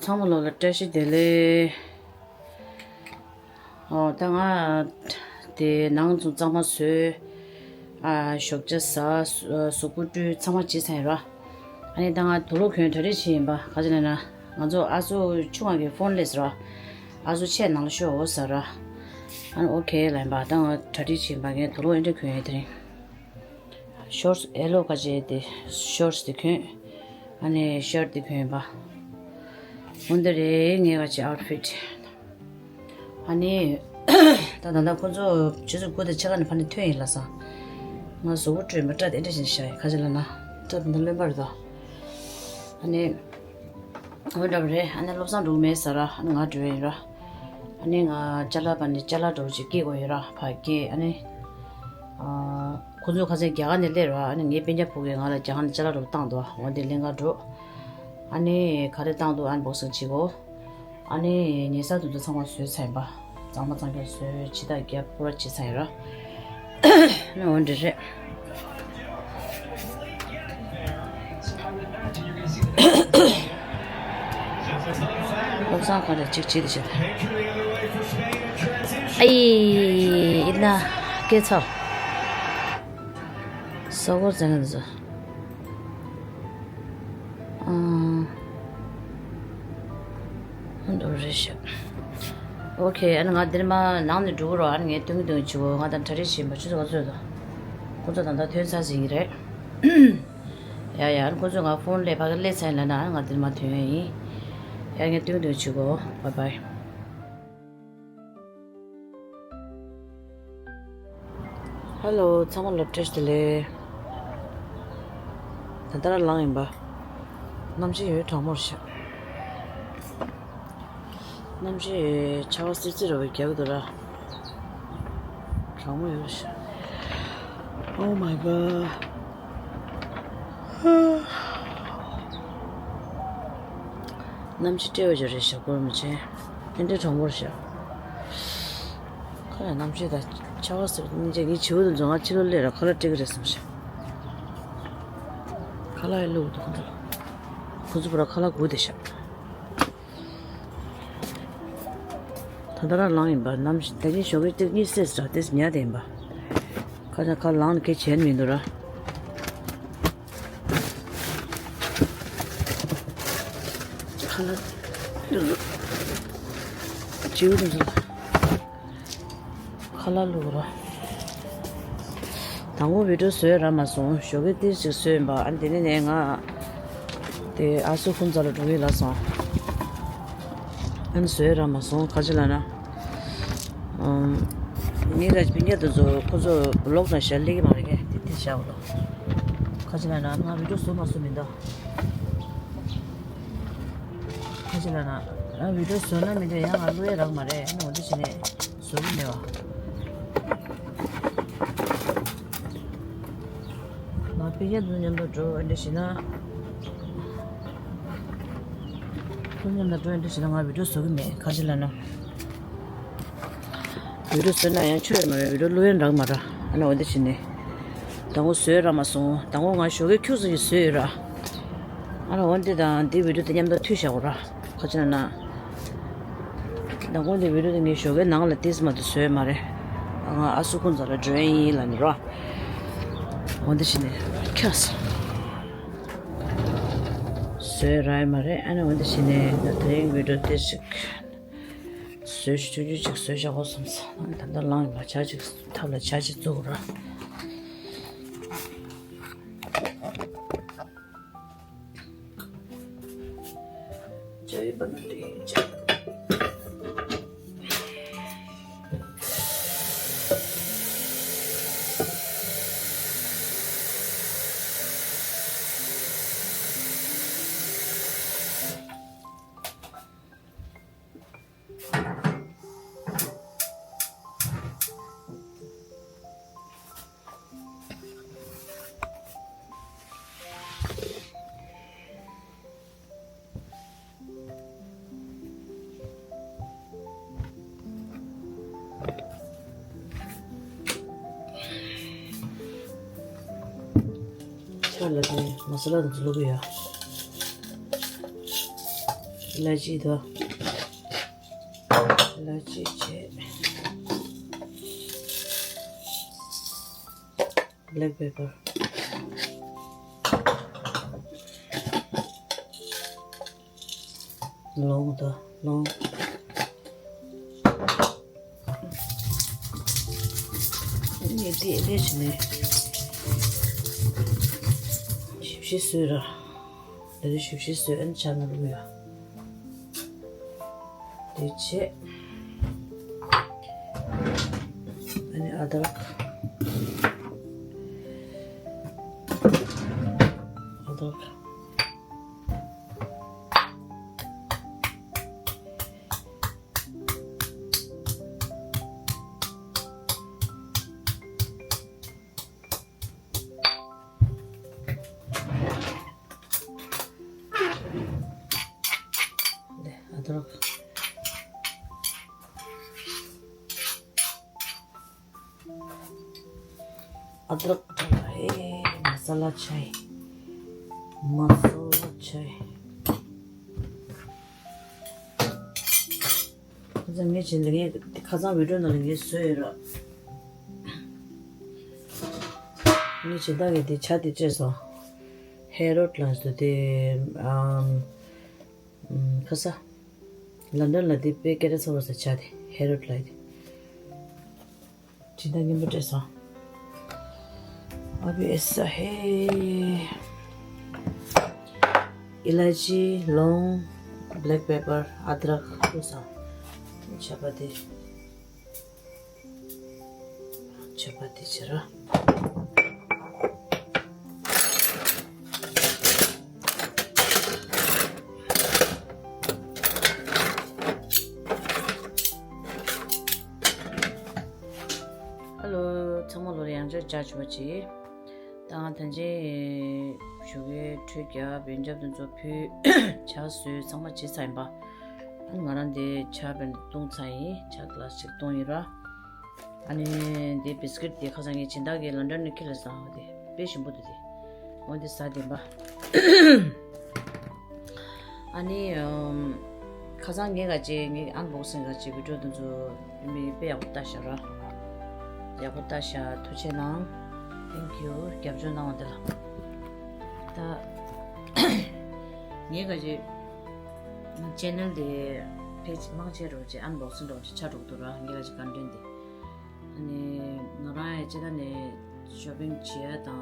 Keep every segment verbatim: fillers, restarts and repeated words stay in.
ཚང་མ་ལོ་ལ་བཀྲ་ཤིས་བདེ་ལེགས། ཨོ་ད་ང་དེ་ནང་ཚུ་གཙང་མ་བཟོས། ཨ་ཞོགས་ཇ་ཟ། གཟུགས་པོ་བཀྲུས། ཚང་མ་བྱས་ཚར་ཡིན་ར། ཨ་ནི་ད་ང་དུག་ལོག་གྱོན་གྲ་སྒྲིག་བྱས་ཡིན་པ། ག་ཅི་ལབ་ན་ང་ཚོ་ཨ་ཚོ་ཆུང་བ་གི་ཕོན་སླེབས་ར། ཨ་ཚོ་ཆས་ནང་ལ་ཤོག་ཟེར་ར། ཨ་ནི་ཨོ་ཁེ་ལབ་ཡིན་པ། ད་ང་གྲ་སྒྲིག་བྱས་ཡིན་པ། ངས་དུག་ལོག་ཨེ་འདྲ་གྱོན་ཡོད་དེ་རིང་། ཤོར་ཊི་སི་ཡེ་ལོ་ཁ་ཆེ་དེ་ཤོར་ཊི་སི་དེ་གྱོན། ཨ་ནི་ཤར་ཊི་དེ་གྱོན་པ། འོ་འདི་རེད་ངའི་ཁ་ཆེ་ཨའུ་ཊི་ཕིཊ། ཨ་ནི་ད་ད་ལྟ་ཁོ་ཚོ་ཆུ་ཚོད་དགུ་དང་ཕྱེད་ཀ་ནས་ཕར་ནས་ཐོན་ཡིན་ལབ་སོང་། ང་གཟུགས་པོ་བཀྲུས་མ་སྐྲ་དེ་འདྲ་བཞིན་བཞག་ཡིན། ག་ཅི་ལབ་ན་སྐྲ་དེ་འདྲ་རློན་པ་རེད་དོ། ཨ་ནི། འོ་འདྲ་པོ་རེད། ཨ་ནི་བློ་བཟང་འགྲོ་གི་མེད་ཟེར་ར། ཨ་ནི་ང་འགྲོ་ཡིན་ར། ཨ་ནི་ང་ཅ་ལག་པ་ནི་ཅ་ལག་འདྲ་པོ་ཅིག་སྐྱེལ་དགོས་ཡོད་ར། ཕར་སྐྱེལ། ཨ་ནི་ཨ་ཁོ་ཚོ་ཁ་སང་རྒྱ་གར་ནས་སླེབས་ར། ཨ་ནི་ངའི་སྤུན་ཀྱག་ཕྲུ་གུས་ང་ལ་རྒྱ་གར་ནས་ཅ་ལག་འདྲ་པོ་བཏང་འདུག་འོ་འདི་ལེན་ག་འགྲོ། ཨ་ནི་ག་རེ་བཏང་འདུག་ཨན་བོག་སིང་བྱེད་དགོས། ཨ་ནི་ཉལ་ས་དེ་ཚོ་ཚང་མ་བཟོས་ཚར་ཡིན་པ། གཙང་མ་གཙང་རྐྱང་བཟོས། ཕྱི་ཐག་རྒྱབ་པུ་ར་བྱས་ཚར་ཡིན་ར། ཨ་ནི་འོ་འདི་རེད། བློ་བཟང་ག་རེ་གཅིག་བྱེད་དེ་བྱེད་དེ། ཨའི། ཨི་ན་སྐད་ཚར། སོ་གོར་ཟེར་མཁན་དེ་ཚོ། ཨང་། ཨ་འདྲ་རེད་ཤག་ཨོ་ཁེ། ཨ་ནི་ང་འདིར་མ་ནང་ནས་འགྲོ་གི་རོ། ཨ་ནི་ངས་སྟོན་གྱི་སྟོན་གྱི་བྱེད་དགོས། ང་དང་གྲ་སྒྲིག་བྱེད་པ་ཆུ་ཚོད་ག་ཚོད་དང་། ཁོ་ཚོ་ད་ལྟ་ཐོན་ཚར་ཟིན་གྱི་རེད། ཡ་ཡ། ཨ་ནི་ཁོ་ཚོས་ང་ཕོན་སླེབས་ཕ་གི་སླེབས་ཚར་ཡིན་ལབ་ན། ཨ་ནི་ང་འདིར་མ་ཐོན་ཡ་ཡིན། ཡ་ངས་སྟོན་གྱི་སྟོན་གྱི་བྱེད་དགོས། བཱའི་བཱའི། ཧ་ལོ། ཚང་མ་ལ་བཀྲ་ཤིས་བདེ་ལེགས། ད་ལྟ་རང་ལངས་ཡིན་པ། གནམ་གཤིས་ཡོད་གྲང་མོར་ཤག་གནམ་གཤིས་ཆར་པ་སིར་སིར་རེ་བ་རྒྱག་གི་འདུག་ར། གྲང་མོ་ཡོད་ཤག Oh my god. གནམ་གཤིས་བཀྲེས་པ་ཅིག་རེད་ཤག་གོར་མི་ཆེ། ཨེ་འདྲའི་གྲང་མོར་ཤག་ཁ་ལག་གནམ་གཤིས་དང་ཆར་པ་སོགས་སྙིང་རྗེ། ངའི་བྱིའུ་དེ་ཚོ་ང་ཕྱི་ལོགས་སླེབས་ར་ཁ་ལག་སྤྲད་ཀྱི་རེད་བསམ་ཤག་ཁ་ལག་ཡང་བླུགས་འདུག་ཁོ་ཚོ། ཁོ་ཚོ་པུ་ར་ཁ་ལག་སྒུག་བསྡད་ཤག་ད་ལྟ་རང་ལངས་ཡིན་པ། གནམ་གཤིས་ད་གིན་ཞོགས་ཀས་ཏིག་གཉིད་སད་ར། ཏིག་ཉལ་བསྡད་ཡིན་པ། ཁ་ལག་ཁ་ལག་ལངས་ནས་སྐད་བྱས་ནི་མི་འདུག་ར། ཁ་ལག་བྱིའུ་དེ་ཚོ་ཁ་ལག་བླུགས་ར། དང་པོ་བི་ཌིའོ་བཟོས་རག་མ་སོང་། ཞོགས་ཀས་ཏིག་ཅིག་བཟོས་ཡིན་པ། ཨ་ནི་དེ་ནས་ནས་ང་དེ་ཨ་སུ་ཁོང་རྩ་ལ་འགྲོ་གི་ལབ་སོང་། ཨ་ནི་བཟོས་རག་མ་སོང་། ག་ཅི་ལབ་ན། ཨམ། ངའི་ར་སྤུན་ཀྱག་དེ་ཚོ་ཁོ་ཚོ་ལོག་དང་ཞལ་ལེགས་ཀྱི་མ་རེད། ངས་དེ་དེ་བཞག་ལོ། ག་ཅི་ལབ་ན་ང་བི་ཌིའོ་བཟོ་མ་བཟོ་མི་འདུག་ག་ཅི་ལབ་ན་ང་བི་ཌིའོ་བཟོ་ན་མི་འདུག་ཡང་ང་བླུག་ཡ་རག་མ་རེད། ཨ་ནི་འོ་འདི་བྱས་ནས་བཟོ་གི་མེད་པ། ང་སྤུན་ཀྱག་དེ་ཚོ་མཉམ་དུ་འགྲོ་འདི་བྱས་ན། ཁོང་མཉམ་དུ་འགྲོ་འདི་བྱས་ན་ང་བི་ཌིའོ་བཟོ་གི་མེད། ག་ཅི་ལབ་ན། བི་ཌིའོ་བཟོས་ན་ཡང་ཆོ་ཡོད་མ་རེད། བི་ཌིའོ་བླུག་ཡ་རག་མ་རེད། ཨ་ནི་འོ་འདི་བྱས་ནས། དང་པོ་བཟོས་རག་མ་སོང་། དང་པོ་ང་ཞོགས་ཀས་ཁྱུག་ཙམ་ཞིག་བཟོས་ཡོད་ར། ཨ་ནི་འོ་འདི་དང་འདི་བི་ཌིའོ་དེ་མཉམ་དུ་མཐུད་བཞག་གོ་ར། ག་ཅི་ལབ་ན། དང་པོ་འདི་བི་ཌིའོ་དེ་ངས་ཞོགས་ཀས་ནང་ལ་ཏིག་ཙམ་མ་གཏོགས་བཟོས་ཡོད་མ་རེད། ང་ཨ་སུ་ཁོང་རྩ་ལ་འགྲོ་ཡ་ཡིན་ལབ་ནས་ར། འོ་འདི་བྱས་ནས་ཁྱགས་སོང་། བཟོས་རག་ཡོད་མ་རེད། ཨ་ནི་འོ་འདི་བྱས་ནས་ང་དེ་རིང་བི་ཌིའོ་ཏིག་ཙམ་ཞིག་བཟོས་ཤིག་ཆུང་ཆུང་ཅིག་བཟོས་བཞག་གོ་བསམ་སོང་། ད་ལྟ་ལངས་ཡིན་པ། ཇ་ཅིག་ཐབ་ལ་ཇ་ཅིག་བཙུགས་ར། ཇ་ཡི་པ་ན་ཏི་ཇ། ཆ་ལ་དེ་མ་ས་ལ་དང་ཚུ་ལོག་གི་ཡ། ལ་ཅི་དོ། ལ་ཅི་བྱས། Black pepper། ལོང་དང་ལོང་། ངས་དེ་ལས་བྱས་ནས་ཞིབ་ཞིབ་བཟོས་ར། དེ་ལས་ཞིབ་ཞིབ་བཟོས་ཨན་ཆ་ན་རུ་ཡ། དེ་བྱས། ཨ་ནི་ཨ་དར་ཀ། ཨ་དར་ཀ། ལེ་ཨ་དར་ཀ། ཨ་དར་ཀ་ཧེ། མ་ས་ལ་ཆའི། མ་ས་ལ་ཆའི། ཁ་སང་ངས་བྱས་ནས་ངས་ཁ་སང་བི་ཌིའོ་ནང་ལ་ངས་བཟོས་ཡོད་ར། ངས་སྦྱིན་བདག་གི་དེ་ཇ་དེ་སྤྲད་སོང་། ཧེ་རོད་ལ་བཟོས་དེ་ཨམ། ཁ་ས། ལན་ཌན་ལ་དེ་དཔེ་སྐད་གྲགས་ཚ་བ་ས་ཇ་དེ་ཧེ་རོད་ལ་དེ། སྦྱིན་བདག་རྔན་པ་སྤྲད་སོང་། ཨ་བི་ཨེ་ས་ཧེ། ཨི་ལ་ཅི། ལོང་། Black pepper། ཨ་དར་ཀ་བླུགས་སོང་། ཆ་པ་དེ། ཆ་པ་དེ་བྱེད་ར། ཧེ་ལོ། ཚང་མ་ལོ་ཡང་བསྐྱར་བཅར་བྱུང་བ་བྱེད། ད་ང་ད་ཅི་ཞོགས་ཀའི་ཁྲུས་རྒྱབ། ཡོན་ཆབ་དེ་ཚོ་ཕུལ། ཇ་བཟོས། ཚང་མ་བྱས་ཚར་ཡིན་པ། ཨ་ང་རང་དེ་ཇ་བླུགས་བཏང་ཚར་ཡིན། ཇ་གི་ལཱ་སི་ཅིག་བཏང་ཡིན་ར། ཨ་ནི་དེ་བི་སི་ཀིཊ་དེ་ཁ་སང་ངས་སྦྱིན་བདག་གི་ལན་ཌན་ནས་ཁྱེར་ལ་བཟའ་བ་དེ་དཔེ་ཞིམ་པོ་འདུག་དེ། འོ་དེ་ཟ་བདེན་པ། ཨ་ནི་ཨམ། ཁ་སང་ངས་ག་ཅིག་ངས་ཨན་བོག་སིང་ག་ཅིག་བི་ཌིའོ་དེ་ཚོ་མི་དཔེ་ཡག་པོ་ལྟ་ཤག་ར། ཡག་པོ་ལྟ་ཤག་ཐུགས་རྗེ་གནང་། Thank you། རྒྱབ་སྐྱོར་གནང་བ་དེ་ལ། ད་ངས་ག་ཅིག་ཅེ་ནལ་དེ་ཕེ་ཇི་མང་ཆེ་རོ་ཅིག་ཨན་བོག་སིང་རོ་ཅིག་ཆགས་འགྲོ་གི་འདུག་ར། ངས་ག་ཅིག་ཀོན་ཊེན་དེ། ཨ་ནི་ང་རང་ཡང་སྤྱིར་བཏང་ནས་ཤོ་པིང་བྱེད་ཡ་དང་།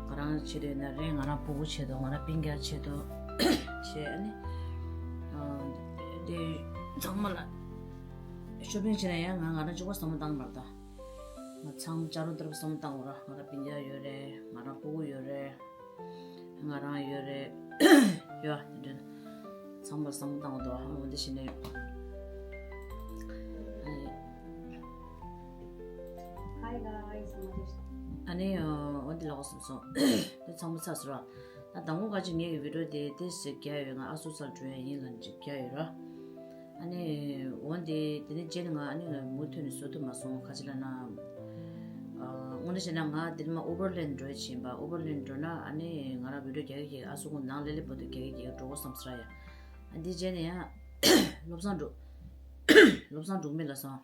ང་རང་བྱེད་འདོད་ན་རེད། ང་རང་སྤུ་གུ་ཆེད་དུ། ང་རང་སྤུན་ཀྱག་ཆེད་དུ་བྱས། ཨ་ནི་ཨ་དེ་ཚང་མ་ལ་ཤོ་པིང་བྱེད་ན་ཡང་ང་ང་རང་གཅིག་པོ་བསམ་བློ་བཏང་མ་རེད་ད། ང་ཚང་མ་ཅ་རོ་ཏར་བསམ་བློ་བཏང་དགོས་ར། ང་རང་སྤུན་ཀྱག་ཡོད་རེད། ང་རང་སྤུ་གུ་ཡོད་རེད། ང་རང་ཡོད་རེད། ཡོད་དེ་འདྲ། ཚང་མར་བསམ་བློ་བཏང་དགོས་འདུག་འོ་འདི་བྱས་ནས། Hi guys། ཨ་ནི་འོ་འདི་ལོག་སོང་སོང་། དེ་ཚང་མ་ཚར་སོང་ར། ད་དང་པོ་ག་ཅིག་ངའི་བི་ཌིའོ་དེ་ཏོག་ཙམ་རྒྱག་ཡོད། ང་ཨ་སུ་སར་འགྲོ་ཡ་ཡིན་ལབ་ཅིག་རྒྱག་ཡོད་ར། ཨ་ནི་འོ་དེ་དེ་ནས་རྗེས་ནས་ང་ཨ་ནི་མུ་མཐུད་ནས་བཟོ་ཐུབ་མ་སོང་། ག་ཅི་ལབ་ན། ཨ་དངོས་གནས་བྱས་ན་ང་དེ་ནས་མར་ཨོ་བར་ལེན་འགྲོ་ཡ་ཕྱིན་པ། ཨོ་བར་ལེན་འགྲོ་ན་ཨ་ནི་ང་རང་བི་ཌིའོ་རྒྱག་གི་རྒྱག་གི་ཨ་སུ་ཁོང་ནང་ལེ་ལེ་པོ་དེ་རྒྱག་གི་རྒྱག་གི་འགྲོ་དགོས་བསམ་ས་ར་ཡ། ཨ་འདི་རྗེས་ནས་ཡང་བློ་བཟང་འགྲོ། བློ་བཟང་འགྲོ་མེད་ལ་སོང་།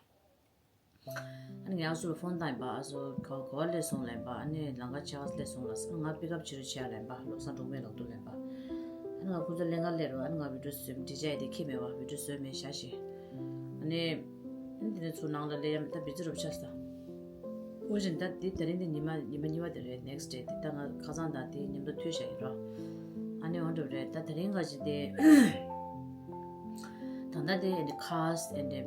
ཨ་ནི་ངས་ཨ་སུ་ལ་ཕོན་བཏང་ཡིན་པ། ཨ་སུ་ག་ག་བ་སླེབས་སོང་ལབ་ཡིན་པ། ཨ་ནི་ལམ་ཁ་ཆ་བ་སླེབས་སོང་ལབ་སོང་། ང་པིག་ཨབ་བྱེད་རོགས་བྱེད་ཡ་ལབ་ཡིན་པ། བློ་བཟང་འགྲོ་མེད་ལག་ཏུ་ལབ་ཡིན་པ། ཨ་ནི་ང་ཁོ་ཚོ་ལེན་ག་སླེབས་རོགས། ཨ་ནི་ང་བི་ཌིའོ་བཟོས་འབྲི་བྱ་ཡ་དེ་ཁྱེད་མེད་པ། བི་ཌིའོ་བཟོས་མེད་བཞག་ཤེས། ཨ་ནི་ཨ་ནི་དེ་ནས་ཚུར་ནང་ལ་སླེབས་ཡ་ད་བི་ཛི་རུ་ཆགས་སོང་། འོ་བཞིན་ད་དེ་དེ་རིང་དེ་ཉི་མ་ཉི་མ་གཉིས་པ་དེ་རེད། ནེག་སི་ཌེ་དེ་ད་ང་ཁ་སང་དང་དེ་མཉམ་དུ་ཐུག་བཞག་ཡིན་རོགས། ཨ་ནི་འོ་འདྲ་རེད། ད་དེ་རིང་ག་ཅིག་དེ། ད་ལྟ་དེ་ཨ་ནི་ཁ་སི་ཨ་ནི་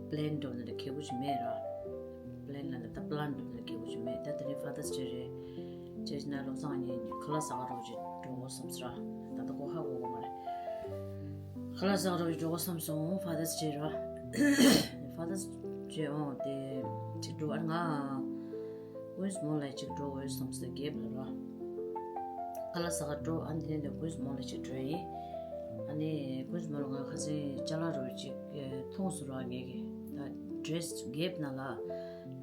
པི་ལེན་འགྲོ་ན་ལ་གལ་པོ་ཅིག་མེད་ར། པི་ལེན་ལ་ད་པི་ལན་འགྲོ་ན་ལ་གལ་པོ་ཅིག་མེད། ད་དེ་རིང་ཕ་དར་སི་ཌེ་རེད། བྱས་ན་བློ་བཟང་གཉིས་ཁ་ལག་ཟ་ག་འགྲོ་ཅིག་འགྲོ་དགོས་བསམ་སོང་ར། ད་ལྟ་ཁོ་ཧ་གོ་གི་མ་རེད། ཁ་ལག་ཟ་ག་འགྲོ་ཅིག་འགྲོ་དགོས་བསམ་སོང་། ཕ་དར་སི་ཌེ་ར། ཕ་དར་སི་ཌེ་འོང་དེ་ཅིག་འགྲོ། ཨ་ང་ཀུན་སི་མོལ་ལ་ཅིག་འགྲོ་དགོས་བསམ་སོང་། གེབ་ལ་ར། ཁ་ལག་ཟ་ག་འགྲོ། ཨ་ནི་དེ་ནས་ཀུན་སི་མོལ་ལ་ཅིག་འགྲོ་ཡིན། ཨ་ནི་ཀུན་སི་མོལ་ལ་ང་ཁ་སང་ཅ་ལག་རོ་ཅིག་མཐོང་སོང་ར། ངས་ཀྱི་ད་ཌེ་རེ་སི་གེབ་ནང་ལ་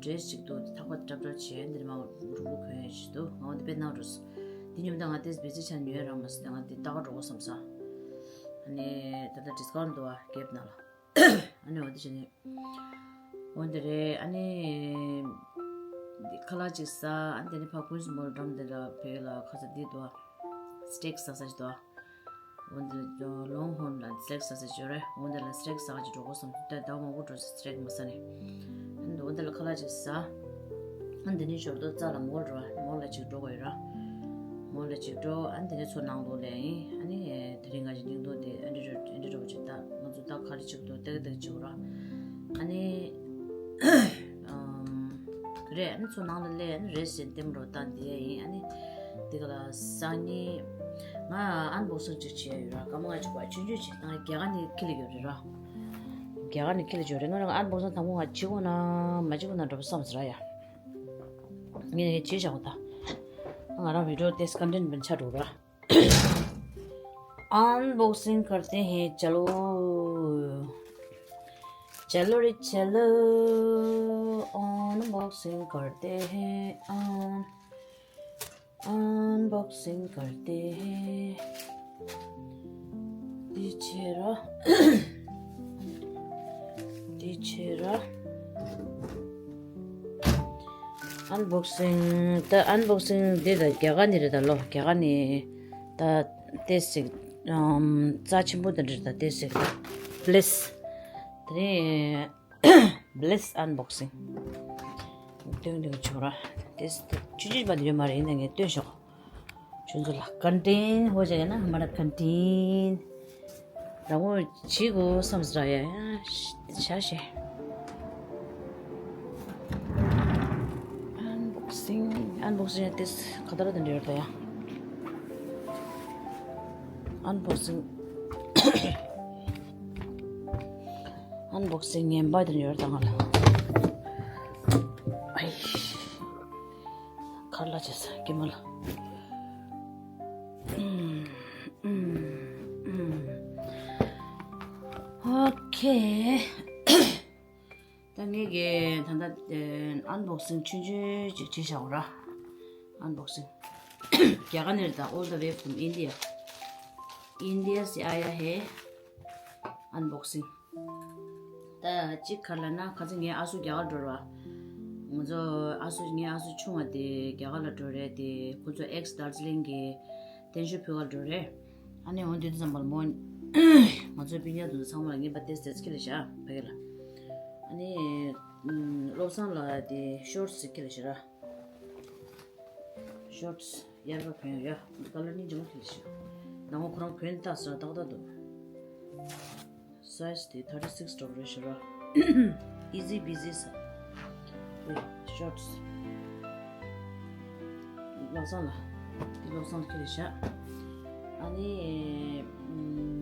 ཌེ་རེ་སི་ཅིག་འདུག་ཐག་པ་འདྲ་འདྲ་བྱས། འདིར་མ་རུབ་རུབ་གོན་ཡ་ཞིག་འདུག་ང་འོ་འདི་དཔེ་གནང་འགྲོ་སོང་། འདི་ཉོས་ད་ང་དེ་བི་ཛི་ཆ་ཉོས་ར་མ་སོང་། ད་ང་འདི་ལྟ་ག་འགྲོ་དགོས་བསམ་སོང་། ཨ་ནི་ད་ལྟ་ཌི་སི་ཀའུན་ཊི་འདུག་བ། གེབ་ནང་ལ། ཨ་ནི་འོ་དེ་བྱས་ནས། འོ་དེ་རེད། ཨ་ནི་འདི་ཁ་ལག་ཅིག་ཟ། ཨ་ནི་དེ་ནས་ཕར་ཀུན་སི་མོལ་འགྲམ་དེ་ལ་བོད་ལ་ཁ་ས་འདི་འདུག་བ། སི་ཊེག་ཟ་ས་ཅིག་འདུག་བ། འོ་འདི་ལ་ལོང་ཧོན་ལ་སི་ཊེག་ཟ་ས་ཅིག་ཡོད་རེད། འོ་འདི་ལ་སི་ཊེག་ཟ་ག་ཅིག་འགྲོ་དགོས་བསམ། ད་ཟླ་བ་མང་པོ་འགྲོ་སི་ཊེག་མ་ཟ་ནས། ཨ་ནི་འོ་འདི་ལ་ཁ་ལག་ཅིག་ཟ། ཨ་ནི་དེ་ནས་ཞོར་དུ་རྩ་ལ་མོལ་འགྲོ་བ། མོལ་ལ་ཅིག་འགྲོ་དགོས་ཡོད་ར། མོལ་ལ་ཅིག་འགྲོ། ཨ་ནི་དེ་ནས་མཚོ་ནང་ལོགས་ལ་ཡིན། ཨ་ནི་དེ་རིང་ང་ཅིག་སྙིང་སྟོབས་དེ་ཨ་འདྲ་འདྲ་འདྲ་འདྲ་བོ་ཅིག་ད་ང་ཚོ་ད་ག་རེ་བྱེད་དགོས་འདུག་ཏག་ཏག་བྱེད་དགོས་ར། ཨ་ནི་ཨམ། རེད། ཨ་ནི་མཚོ་ནང་ལ་སླེབས། ཨ་ནི་རེད་ཟེར་ལྟད་མོ་རོ་བཏང་བསྡད་ཡིན། ཨ་ནི་དེ་ག་ལ་སང་ཉིན་ང་ཨན་བོག་སིང་ཅིག་བྱས་ཡོད་ར། སྐར་མ་ལྔ་བཅུ་པ་ཆུང་ཆུང་ཅིག་ད་རྒྱ་གར་ནས་ཁྱེར་ཡོད་རེད་ར། རྒྱ་གར་ནས་ཁྱེར་ཡོད་རེད། ང་རང་ཨན་བོག་སིང་དང་པོ་ང་བྱེད་དགོས་ན་མ་བྱེད་དགོས་ན་འགྲོ་བསམ་ཟེར་ར་ཡ། ངས་ངས་བྱས་བཞག་གོ། ད་ང་རང་བི་ཌི་ཡོ་དེ་ཀོན་ཊེན་ཊི་མིན་ཆགས་འགྲོ་ར། अनबॉक्सिंग करते हैं, चलो। चलो रे चलो, अनबॉक्सिंग करते हैं। अन अनबॉक्सिंग करते हैं। འདི་བྱས་ར། འདི་བྱས་ར། ཨན་བོག་སིང་། ད་ཨན་བོག་སིང་འདི་ད་རྒྱ་གར་ནས་རེད་ད་ལོ། རྒྱ་གར་ནས་ད་ཏོག་ཙམ་ཨམ་རྩ་ཆེན་པོ་དེ་འདྲ་རེད། ད་ཏོག་ཙམ་བི་ལེ་སི། དེ་ནས་བི་ལེ་སི་ཨན་བོག་སིང་། སྟོན་སྟོན་བྱུང་ར། ཏོག་ཙམ་ཆུང་ཆུང་པ་དེ་ཡོད་མ་རེད། ཡིན་ན་ངས་སྟོན་ཤོག་ཁྱོད་ཚོ་ལ་ཀོན་ཊེན་ཊི་ཧོ་ཅག་ཡ་ན་ཧ་མ་ར་ཀོན་ཊེན་ཊི་རང་ངོ་བྱེད་དགོས་བསམ་ཟེར་ཡ་ཡ་ཤ་ཤེ། ཨན་བོག་སིང་། ཨན་བོག་སིང་ཡ་ཏེས་ག་ད་ར་དེ་འདྲ་ཡོད་ད་ཡ། ཨན་བོག་སིང་། ཨན་བོག་སིང་ངན་པ་དེ་འདྲ་ཡོད་ད་ང་ལ། ཨའི། ཁར་ལ་བྱས་ཀྱི་མ་ལ། ཨོ་ཁེ། ད་ངས་ཀྱི་ད་ལྟ་ཨན་བོག་སིང་ཆུང་ཆུང་ཅིག་བྱས་བཞག་ར། ཨན་བོག་སིང་། རྒྱ་གར་ནས་རེད་ད། All the way from India. India से आया है unboxing. ད་གཅིག་ག་ལ་ན་ཁ་སང་ངའི་ཨ་སུ་རྒྱ་གར་འགྲོ་ར། ང་ཚོ་ཨ་སུ་ངའི་ཨ་སུ་ཆུང་བ་དེ་རྒྱ་གར་ལ་འགྲོ་རེད་དེ། ཁོ་ཚོ་ཨེག་སི་དར་ཇི་ལིང་གི་བརྟན་བཞུགས་ཕུལ་གར་འགྲོ་རེད། ཨ་ནི་འོན་ཏེ་དུས་ཙམ་པར་མོ། ང་ཚོའི་སྤུན་ཀྱག་དེ་ཚོ་ཚང་མ་ལ་ངས་པ་ཏེས་ཏེས་ཁྱེར་ལ་བཞག་ཕ་གི་ལ། ཨ་ནི་བློ་བཟང་ལ་དེ་ཤོར་ཊི་སི་ཁྱེར་ལ་བཞག་ར། ཤོར་ཊི་སི་ཡར་པ་གོན་ཡ། ཀ་ལར་སྙིང་རྗེ་མོ་ཁྱེར་ལ་བཞག་ནང་ཁོ་རང་གོན་ཏག་ས་ཏག་ཏག་འདུག་སའི་ཛི་དེ་ཐར་ཊི་སིག་སི་འདྲ་པོ་རེད་ཤག་ར། ཨི་ཛི་བི་ཛི་ས། དེ་ཤོར་ཊི་སི། བློ་བཟང་ལ། དེ་བློ་བཟང་ཁྱེར་ལ་བཞག་ཨ་ནི་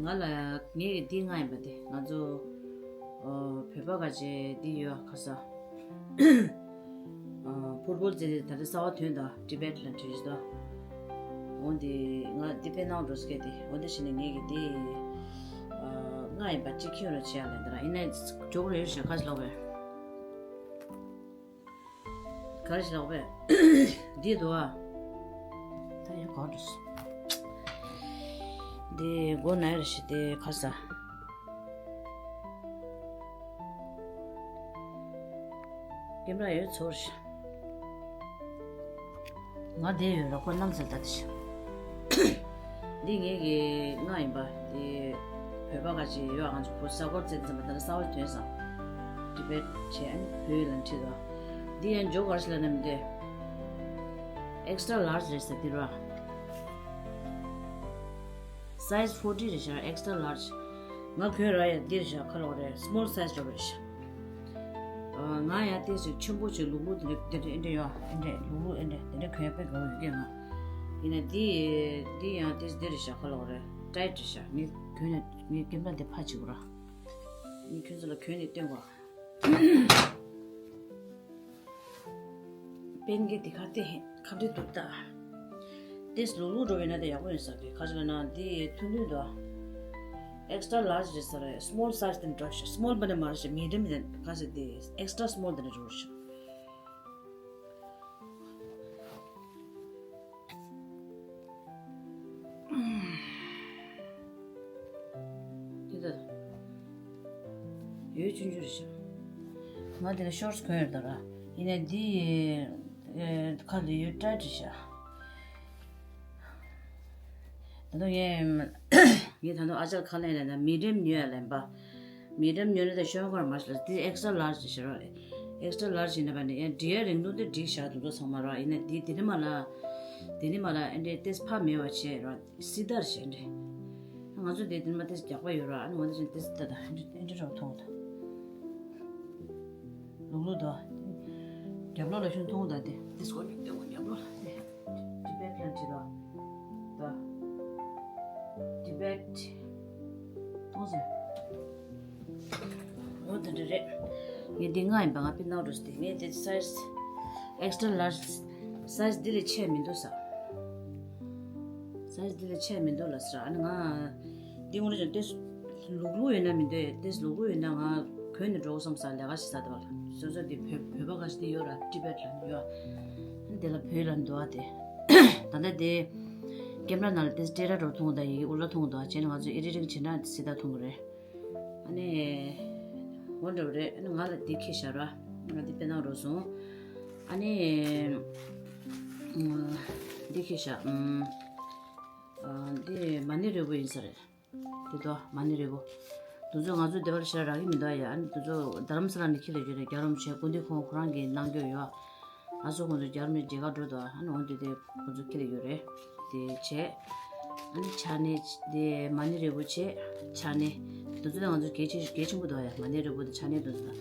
ང་ལ་ངའི་འདི་ལྔ་ཡིན་པ་དེ་ང་ཚོ་བོད་པ་ག་ཅེ་འདི་ཡོད་ཁ་ས། ཕུར་བུ་ཙེ་ད་ལྟ་གསར་བ་ཐོན་ད་ཊི་བེཊ་ལ་བྲིས་ད། འོ་འདི་ང་འདི་དཔེ་ནང་འགྲོ་སྐད་དེ་འོ་འདི་བྱས་ནས་ངས་ཀྱི་འདི་ལྔ་ཡིན་པ་གཅིག་ཁྱོད་རང་བྱེད་ཡ་ལས་འདི་ར་ཡིན་ན་འཇོག་རེ་ཡོད་ཤག་ཁ་ཅིག་ལོག་པས། ག་རེ་ཞིག་ལོག་པས། འདི་འདུག་ཨ། ད་ཡང་ག་འགྲོ་སོང་། འདི་མགོ་ན་ཡ་རེ་ཞིག་དེ་ཁ་ས། ཀེམ་ར་ཡོད་ཚོར་ཤག་ང་བསྡད་ཡོད་ར་ཁོ་གནམ་ས་ལྟ་དེ་ཤག་འདི་ངེད་ཀྱི་ལྔ་ཡིན་པ། འདི་བོད་པ་ག་ཅིག་ཡོད་ང་ཚོ་བོད་ས་སྐོར་བཙལ་ཙམ་པ་ད་ལྟ་གསར་བ་ཐོན་སོང་། ཊི་བེཊ་བྱས་ཨ་ནི་བོད་ཡིག་ལ་ཁྲིད་དོ། འདི་ཡང་འཇོག་ག་རེ་ཞིག་ལ་ནམ་འདི་ཨེག་སི་ཊྲ་ལར་ཇི་རེད་ཟེར་འདི་ར། སའི་ཛི་ཕོར་ཊི་རེད་ཤག་ཨེག་སི་ཊྲ་ལར་ཇི། ང་གོན་ར་ཡ་འདིར་ཤག་ཁ་ལོག་རེད། སི་མོལ་སའི་ཛི་འགྲོ་རེད་ཤག་ང་ཡང་ཏོག་ཙམ་ཆེན་པོ་ཅིག་ལུག་ལུག་དེ་འདྲ་དེ་འདྲ་ཨེ་འདྲ་ཡོད་ཨེ་འདྲ་ལུག་ལུག་ཨེ་འདྲ་དེ་འདྲ་གོན་དཔེ་དགའ་བོ་ཡོད་ཀྱི་ང་། ཡིན་ན་འདི་འདི་ཡང་ཏོག་ཙམ་འདིར་ཤག་ཁ་ལོག་རེད། ཊའིཊ་རེད་ཤག་ངས་གོན་ན་ངས་ཀེམ་ར་འདི་ཕར་བྱེད་དགོས་ར། ངས་ཁྱོད་ཚོ་ལ་གོན་ནས་སྟོན་དགོས། པེན་གྱི་དེ་ག་དེ་ཁ་འདྲི་འདུག་ད། དེ་ལུག་ལུག་འགྲོ་བའི་ན་དེ་ཡག་པོ་ཡིན་ས་རེད། ཁ་ཅིག་ལ་ན་དེ་ཐུང་ཐུང་འདུག་ཨེག་སི་ཊྲ་ལར་ཇི་རེད་ས་རེད། སི་མོལ་སའི་ཛི་དེ་འགྲོ་ཤག་སི་མོལ་པ་ནས་མ་རེད་ཤག་མི་ཌི་ཡམ་དེ་ག་ཟེར་དེ་ཨེག་སི་ཊྲ་སི་མོལ་དེ་འདྲ་འགྲོ་ཤག་ཆུང་ཆུང་རེད་ཤག་ང་དེ་ལ་ཤོར་ཊི་གོན་ཡོད་ད་ར། ཡིན་ནའི་འདི་ཨེ་ཁ་ལ་ཡོད་ཊའི་ཊི་རེད་ཤག་ད་དུང་ངས་ངས་ད་དུང་ཨ་ཅག་ཁ་ལན་ལེན་ན་མི་ཌི་ཡམ་ཉོས་ཡ་ལེན་པ། མི་ཌི་ཡམ་ཉོས་ན་ད་ཤོང་ཁར་མ་ཤི་ལ་དེ་ཨེག་སི་ཊ་ར་ལར་ཇི་ཞིག་ར། ཨེག་སི་ཊ་ར་ལར་ཇི་ཡིན་ན་པ་ནི་ཡང་འབྲི་ཡ་རིང་ཐུང་དེ་འགྲིག་ཤག་དེ་ཚོ་ཚང་མ་ར། ཡིན་ནའི་འདི་དེ་ནི་མ་ལ་དེ་ནི་མ་ལ་ཨེ་འདྲའི་ཏེས་ཕ་མེད་པ་བྱས་ར། སི་ཏར་བྱས་འདྲ། ང་ཚོ་འདི་དེ་ནི་མ་ཏེས་རྒྱག་པ་ཡོད་ར། ཨ་ནི་ང་ཚོ་ཅན་ཏེས་ད་ད་ཨེ་འདྲ་ཨེ་འདྲ་ར་མཐོང་ད། ལུག་ལུག་ད། རྒྱབ་ལོགས་ལ་ཤུན་མཐོང་ད་དེ། ཏེས་ཀོ་ནི་ཏེ་ཀོ་རྒྱབ་ལོགས་ལ་དེ། ཊི་བེཊ་ལ་ཅི་ར། ད། ཊི་བེཊ། མཐོང་སོང་། འོ་དེ་འདྲ་རེད། ངས་འདི་ལྔ་ཡིན་པ་ང་པི་ནའོ་འགྲོ་སྟེ་ངས་དེ་སའི་ཛི་ཨེག་སི་ཊ་ར་ལར་ཇི་སའི་ཛི་འདི་ལས་ཆེ་མི་འདུག་ས། སའི་ཛི་འདི་ལས་ཆེ་མི་འདུག་ལ་ཟེར། ཨ་ནི་ང་འདི་ངོ་རེ་ཅང་ཏེས་ལུག་ལུག་ཡོད་ན་མི་འདུག་ཏེས་ལུག་ལུག་ཡོད་ན་ང་གོན་ནས་འགྲོ་བསམ་ས་ལས་ཀ་ཞིག་ས་དེ་བ་ལ་སོ་སོ་འདི་བོད་བོད་པ་ག་ཞིག་འདི་ཡོད་ར་ཊི་བེཊ་ལ་ཡོད། ཨ་ནི་དེ་ལ་བོད་ལ་འདུག་ཨ་དེ། ད་ལྟ་དེ་ཀེམ་ར་ནང་ལ་ཏེས་སྤྲད་ར་འགྲོ་མཐོང་ད་ཡི་གེ་ཨུ་ལ་མཐོང་ད་བྱས་ནས་ང་ཚོ་ཨེ་ཌི་ཊིང་བྱེད་ན་སི་ད་མཐོང་གི་རེད། ཨ་ནི། འོ་འདྲ་བ་རེད། ཨ་ནི་ང་ལ་འདི་ཁྱེར་བཞག་ར། ང་འདི་དཔེ་ནང་རོ་སོང་། ཨ་ནི། འདི་ཁྱེར་བཞག་ཨ། འདི་མ་ཎི་རིལ་བུ་ཡིན་ས་རེད། འདི་དོ་མ་ཎི་རིལ་བུ། འདི་ཚོ་ང་ཚོ་སྡེ་བར་ཤར་རག་གི་མི་འདུག་ཡ། ཨ་ནི་འདི་ཚོ་རྡ་རམ་ས་ལ་ནས་ཁྱེར་ལ་ཡོད་རེད། རྒྱལ་བ་རིན་པོ་ཆེ་སྐུ་མདུན་ཁོང་ཁོ་རང་གིས་གནང་རྒྱུ་ཡོད། ཨ་ཚོ་ཁོང་ཚོ་རྒྱལ་བ་རིན་པོ་ཆེ་མཇལ་ཁ་འགྲོ་འདུག་ཨ་ནི་འོ་འདི་དེ་ཁོང་ཚོ་ཁྱེར་ལ་ཡོད་རེད། དེ་བྱས། ཨ་ནི་ཕྱག་ནས་དེ་མ་ཎི་རིལ་བུ་བྱས། ཕྱག་ནས་འདི་ཚོ་ལ་ང་ཚོ་གལ་ཆེ་གལ་ཆེན་པོ་འདུག་ཡ། མ་ཎི་རིལ་བུ་དང་ཕྱག་ནས་འདི་ཚོ་དང་།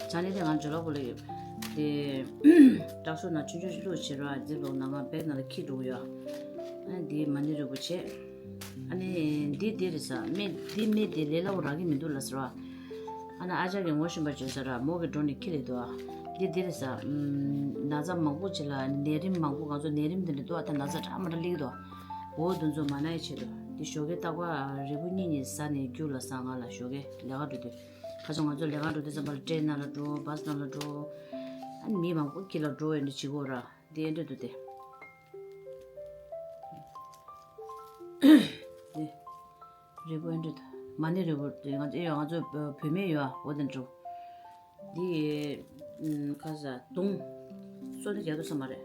ཕྱག་ནས་དེ་ང་ཇོ་ལགས་པོ་ལ་ཡོད། དེ་བྲག་ཤོག་ནང་ཆུང་ཆུང་ཞིག་བླུགས་བྱས་ར། ཛིབ་ལོག་ནང་ང་བེག་ནང་ལ་འཁྱེར་འགྲོ་གི་ཡོད། ཨ་ནི་དེ་མ་ཎི་རིལ་བུ་བྱས། ཨ་ནི་འདི་འདི་རེད་ས། སྨན་འདི་སྨན་དེ་ལས་སླ་བོ་རག་གི་མི་འདུག་ལ་ཟེར་བ། ཨ་ནི་ཨ་ཅག་གིས་ངོ་ཤེས་པ་བྱོས་ས་ར། མོ་གི་འགྲོ་ནས་ཁྱེར་ལེ་འདུག་ཨ། འདི་འདི་རེད་ས། ཨམ། ན་ཚ་མང་པོ་ཅིག་ལ་ནད་རིམས་མང་པོ་ང་ཚོ་ནད་རིམས་འདི་འདྲ་འདུག་ཨ། ད་ན་ཚ་འདྲ་མ་འདྲ་སླེབས་འདུག་འོ་འདི་ཚོ་མ་ན་ཡི་ཆེད་དུ་འདི་ཞོགས་ཀའི་རྟག་པར་རིལ་བུ་གཉིས་གཉིས་ཟ་ནས་རྒྱུགས་ལ་ཟ། ང་ལ་ཞོགས་ཀའི་ལས་ཀ་འགྲོ་དུས། ཁ་སང་ང་ཚོ་ལས་ཀ་འགྲོ་དུས་ཙམ་པ་ལ་ཊེན་ནང་ལ་འགྲོ། བྷ་སི་ནང་ལ་འགྲོ། ཨ་ནི་མི་མང་པོ་ཁྱེར་ལ་འགྲོ་ཡོད་འདི་བྱེད་དགོས་ར། འདི་ཨེ་འདྲ་འདུག་སྟེ། འདི། རིལ་བུ་ཨེ་འདྲ་འདུག་མ་ཎི་རིལ་བུ་དེ་ང་ཚོ་ཨེ་ཡོད། ང་ཚོ་བོད་སྨན་ཡོད་ཨ། འོ་དེ་འགྲོ། འདི། ཨམ། ཁ་ཟ་དུང་། སོ་ནི་རྒྱ་དུ་ས་མ་རེད།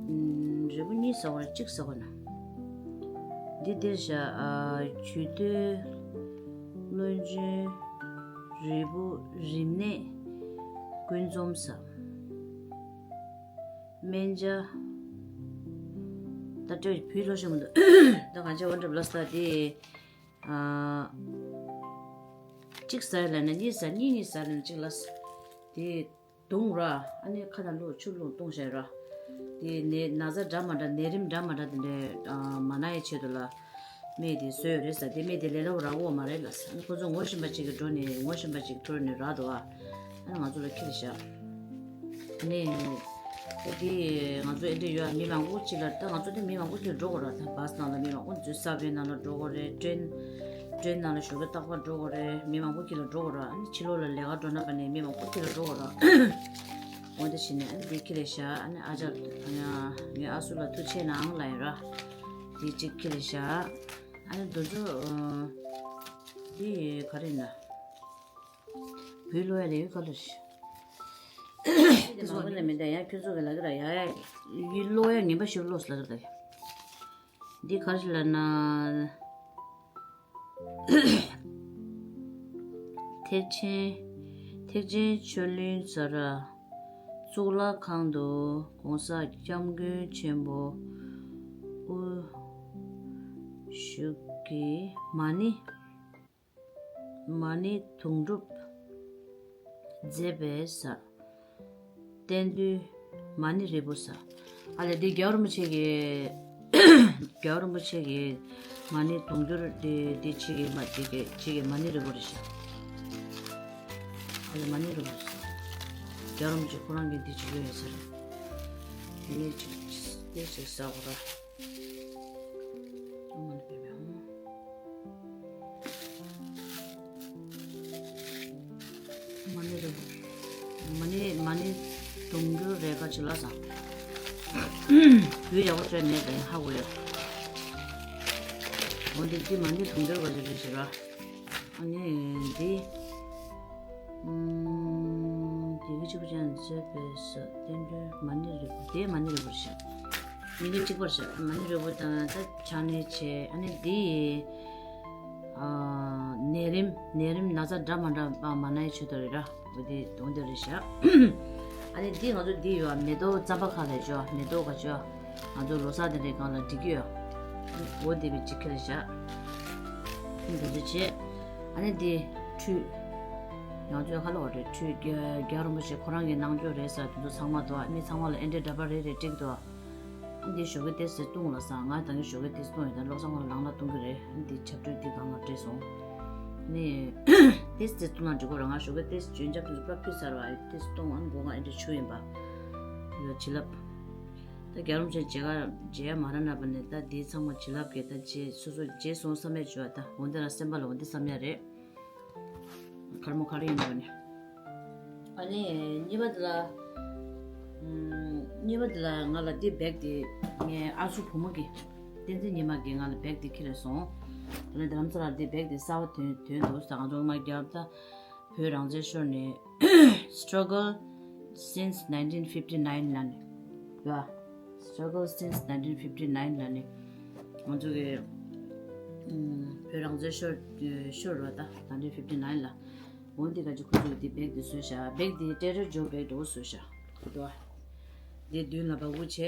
ཨམ། རིལ་བུ་གཉིས་ཟ་བ་རེད། གཅིག་ཟ་བ་ན། འདི་འདིར་བཞག་ཨ། ཇུས་འདོན། སྔོན་བྱོན། རིལ་བུ། རིམས་ནད། ཀུན་འཛོམས་ས། སྨན་ཇ། ད་སྤྲེའུ་བུ་ལོ་ཤ་མི་འདུག་ད་གང་ཆེ་བ་འགྲུབ་ལ་ས་དེ། ཨ། གཅིག་ཟ་ཡ་ལ་ན་གཉིས་ཟ། གཉིས་གཉིས་ཟ་ལ་ན་གཅིག་ལ་ས། དེ་བརྡུངས་ར། ཨ་ནི་ཁ་ནང་བླུགས། ཆུ་བླུགས་བརྡུངས་བྱས་ར། དེ་ནད་ན་ཚ་འདྲ་མ་འདྲ། ནད་རིམས་འདྲ་མ་འདྲ་དེ་འདྲའི་ཨ། མ་ན་ཡ་ཆེད་དུ་ལ། སྨན་དེ་བཟོས་ཡོད་རེད་ས། དེ་སྨན་དེ་ལས་སླ་བོ་རག་གི་མ་རེད་ལ་ས། ཨ་ནི་ཁོ་ཚོ་ངོ་ཤེས་པ་ཅིག་གིས་འགྲོ་ནས་ངོ་ཤེས་པ་ཅིག་ཐུག་ནས་རག་འདུག་ཨ། ཨ་ནི་ང་ཚོ་ལ་ཁྱེར་བཞག་ཨ་ནི། ཨ་དེ་ང་ཚོ་ཨེ་འདྲ་ཡོད་ཨ། མི་མང་པོ་ཅིག་ལ། ད་ང་ཚོ་དེ་མི་མང་པོ་ཅིག་ལ་འགྲོ་དགོས་ར། ད་བྷ་སི་ནང་ལ་མི་མང་པོ་ཅིག། སབ་ཝེ་ནང་ལ་འགྲོ་དགོས་རེད། ཊེན། ཊེན་ནང་ལ་ཞོགས་ཀས་རྟག་པར་འགྲོ་དགོས་རེད། མི་མང་པོ་ཅིག་ལ་འགྲོ་དགོས་ར། ཨ་ནི་ཕྱི་ལོགས་ལ་ལས་ཀ་འགྲོ་ན་པ་ནས་མི་མང་པོ་ཅིག་ལ་འགྲོ་དགོས་ར། འོ་དེ་བྱས་ནས་ཨ་ནི་དེ་ཁྱེར་ལས་བཞག་ཨ་ནི་ཨ་ཅག་ངའི་ཨ་སུ་ལ་ཐུགས་ཆེ་གནང་ལབ་ཡིན་ར། དེ་གཅིག་ཁྱེར་ལས་བཞག་ཨ་ནི་དེ་ཚོ། ཨ། དེ་ག་རེ་ཡིན་ན། བུ་ལོ་ཡ་ལས་ཡུལ་ག་ལ་རེད། དེ་མང་པོ་ནས་མི་འདྲ་ཡང་ཁྱོད་ཚོ་གི་ལ་གི་ར་ཡ་ཡ་ཡུལ་ལོ་ཡ་ངན་པ་ཞིག་ལོ་ལ་གི་ར། འདི་ག་རེ་ལ་ན། ཐེག་ཆེན། ཐེག་ཆེན་ཆོས་གླིང་ས་ར། གཙུག་ལག་ཁང་དུ་གོང་ས་སྐྱབས་མགོན་ཆེན་པོ་དབུ་བཞུགས་ཀྱིས་མ་ཎི། མ་ཎི་དུང་སྒྲུབ་མཛད་པའི་ས། རྟེན་འདུས་མ་ཎི་རིལ་བུ་ས། ཨ་ལས་འདི་རྒྱལ་བ་རིན་པོ་ཆེ་གི། རྒྱལ་བ་རིན་པོ་ཆེ་གི་མ་ཎི་དུང་སྒྲུབ་འདི་འདི་ཆེ་གི་མ་ཆེ་གི་ཆེ་གི་མ་ཎི་རིལ་བུ་རེད་ཤག་ཨ་ལས་མ་ཎི་རིལ་བུ་ས། རྒྱལ་བ་རིན་པོ་ཆེ་ཁོ་རང་གི་འདི་ཆེ་གི་ཡོད་ས་རེད། འདི་ཆེ་འདི་ཆེ་ས་གོ་ར། མ་ཎི་རིལ་བུ། མ་ཎི་མ་ཎི་དུང་སྒྲུབ་རེ་ཁ་ཅིག་ལ་ས། ཡུལ་ཡག་པོ་བཙལ་མེད་པས་ཧ་གོ་ཡོད། འོ་འདི་འདི་མ་ཎི་དུང་སྒྲུབ་བ་ཅིག་རེད་ཟེར་བ། ཨ་ནི་འདི། གཅིག་པུ་ཅན་ཟེར་བས་སོ། རྟེན་འབྲེལ་མ་ཎི་རིལ་བུ། དེ་མ་ཎི་རིལ་བུར་བཞག་མི་འདི་གཅིག་པར་བཞག་མ་ཎི་རིལ་བུ་དང་ད་ཕྱག་ནས་བྱས། ཨ་ནི་འདི་ནད་རིམས་ནད་རིམས་ན་ཚ་འདྲ་མ་འདྲ་མ་ན་ཡི་ཆེད་དུ་རེད་ར། འོ་དེ་དོན་དེ་རེད་བཞག་ཨ་ནི་འདི་ང་ཚོ་འདི་ཡོད། མེ་ཏོག་རྩམ་པ་ཁ་ལས་བྱོས། མེ་ཏོག་ག་བྱོས། ང་ཚོ་ལོ་གསར་དེ་འདྲའི་སྒང་ལ་འགྲིག་གི་ཡོད། འོ་དེ་བས་ཅིག་ཁྱེར་བཞག་འདི་ཚོ་བྱས། ཨ་ནི་འདི་ཁྲུས། ང་ཚོའི་ཁ་ལོ་རེད། ཁྲུས་རྒྱ་རྒྱལ་བ་རིན་པོ་ཆེ་ཁོ་རང་གིས་གནང་རྒྱུ་རེད་ཟེར། དེ་ཚོ་ཚང་མ་དོ། མི་ཚང་མ་ལ་ཨེ་འདྲའི་འདྲ་པར་རེ་རེ་སྤྲད་ཀྱི་འདུག་འདི་ཞོགས་ཀས་ཏོག་ཙམ་བཏུང་ལ་སང་། ང་ད་གིན་ཞོགས་ཀས་ཏོག་ཙམ་བཏུང་ཡོད། ད་བློ་བཟང་ཁོ་ལ་ནང་ལ་བཏུང་གི་རེད། འདི་ཆབ་ཁྲུས་འདི་སྒང་ལ་སྤྲད་སོང་། ནི་ཏོག་ཙམ་བཏུང་ན་འགྲིག་གོ་ར། ང་ཞོགས་ཀས་ཏོག་ཙམ་འཇོན་ཆབ་ཏོག་ཙམ་པ་ཕུད་ཚར་བ། ཏོག་ཙམ་བཏུང་། ཨ་ནི་མགོ་ང་ཨེ་འདྲ་ཆུ་ཡིན་པ་ཡོད་བྱིན་རླབས། ད་རྒྱལ་བ་རིན་པོ་ཆེ་མཇལ་ཁ་མཇལ་ཡ་མ་ར་ན་པ་ནས་ད་འདི་ཚང་མ་བྱིན་རླབས་ཀྱི་ད་རྗེས་སོ་སོ་རྗེས་སོང་བསམ་ཡ་བྱོས་ད། འོ་འདི་ལ་སེམས་པ་ལ་འོ་འདི་བསམ་ཡ་རེད། ཁར་མོ་ཁར་ཡིན་པ་ནི། ཨ་ནི་གཉིས་པ་དེ་ལ། ཨམ། གཉིས་པ་དེ་ལ་ང་ལ་འདི་བེག་དེ་ངའི་ཨ་སུ་བུ་མོ་གི། བསྟན་འཛིན་ཉི་མ་གིས་ང་ལ་བེག་དེ་ཁྱེར་རེ་སོང་། དེ་ནས་རྡ་རམ་ས་ལ་འདི་བེག་དེ་གསར་པ་ཐོན་ཐོན་འདུག་ཟེར། ང་ཚོ་མ་རྒྱབ་ད། བོད་རང་བཙན་ཤོར་ནས། Struggle since nineteen fifty-nine ལ་ནི། ཡ། Struggle since nineteen fifty-nine ལ་ནི། ང་ཚོ་གི་ཨམ། བོད་རང་བཙན་ཤོར་ཤོར་བ་ད་nineteen fifty-nine ལ། འོན་ཏེ་ག་ཅི་ཁོ་ཚོས་དེ་བེག་དེ་བཟོས་བཞག་བེག་དེ་ཏྲེ་ཏྲེ་ཇོ་བེག་དེ་བཟོས་བཞག་འདུག་བ། དེ་མདུན་ལ་བ་འུ་བྱས།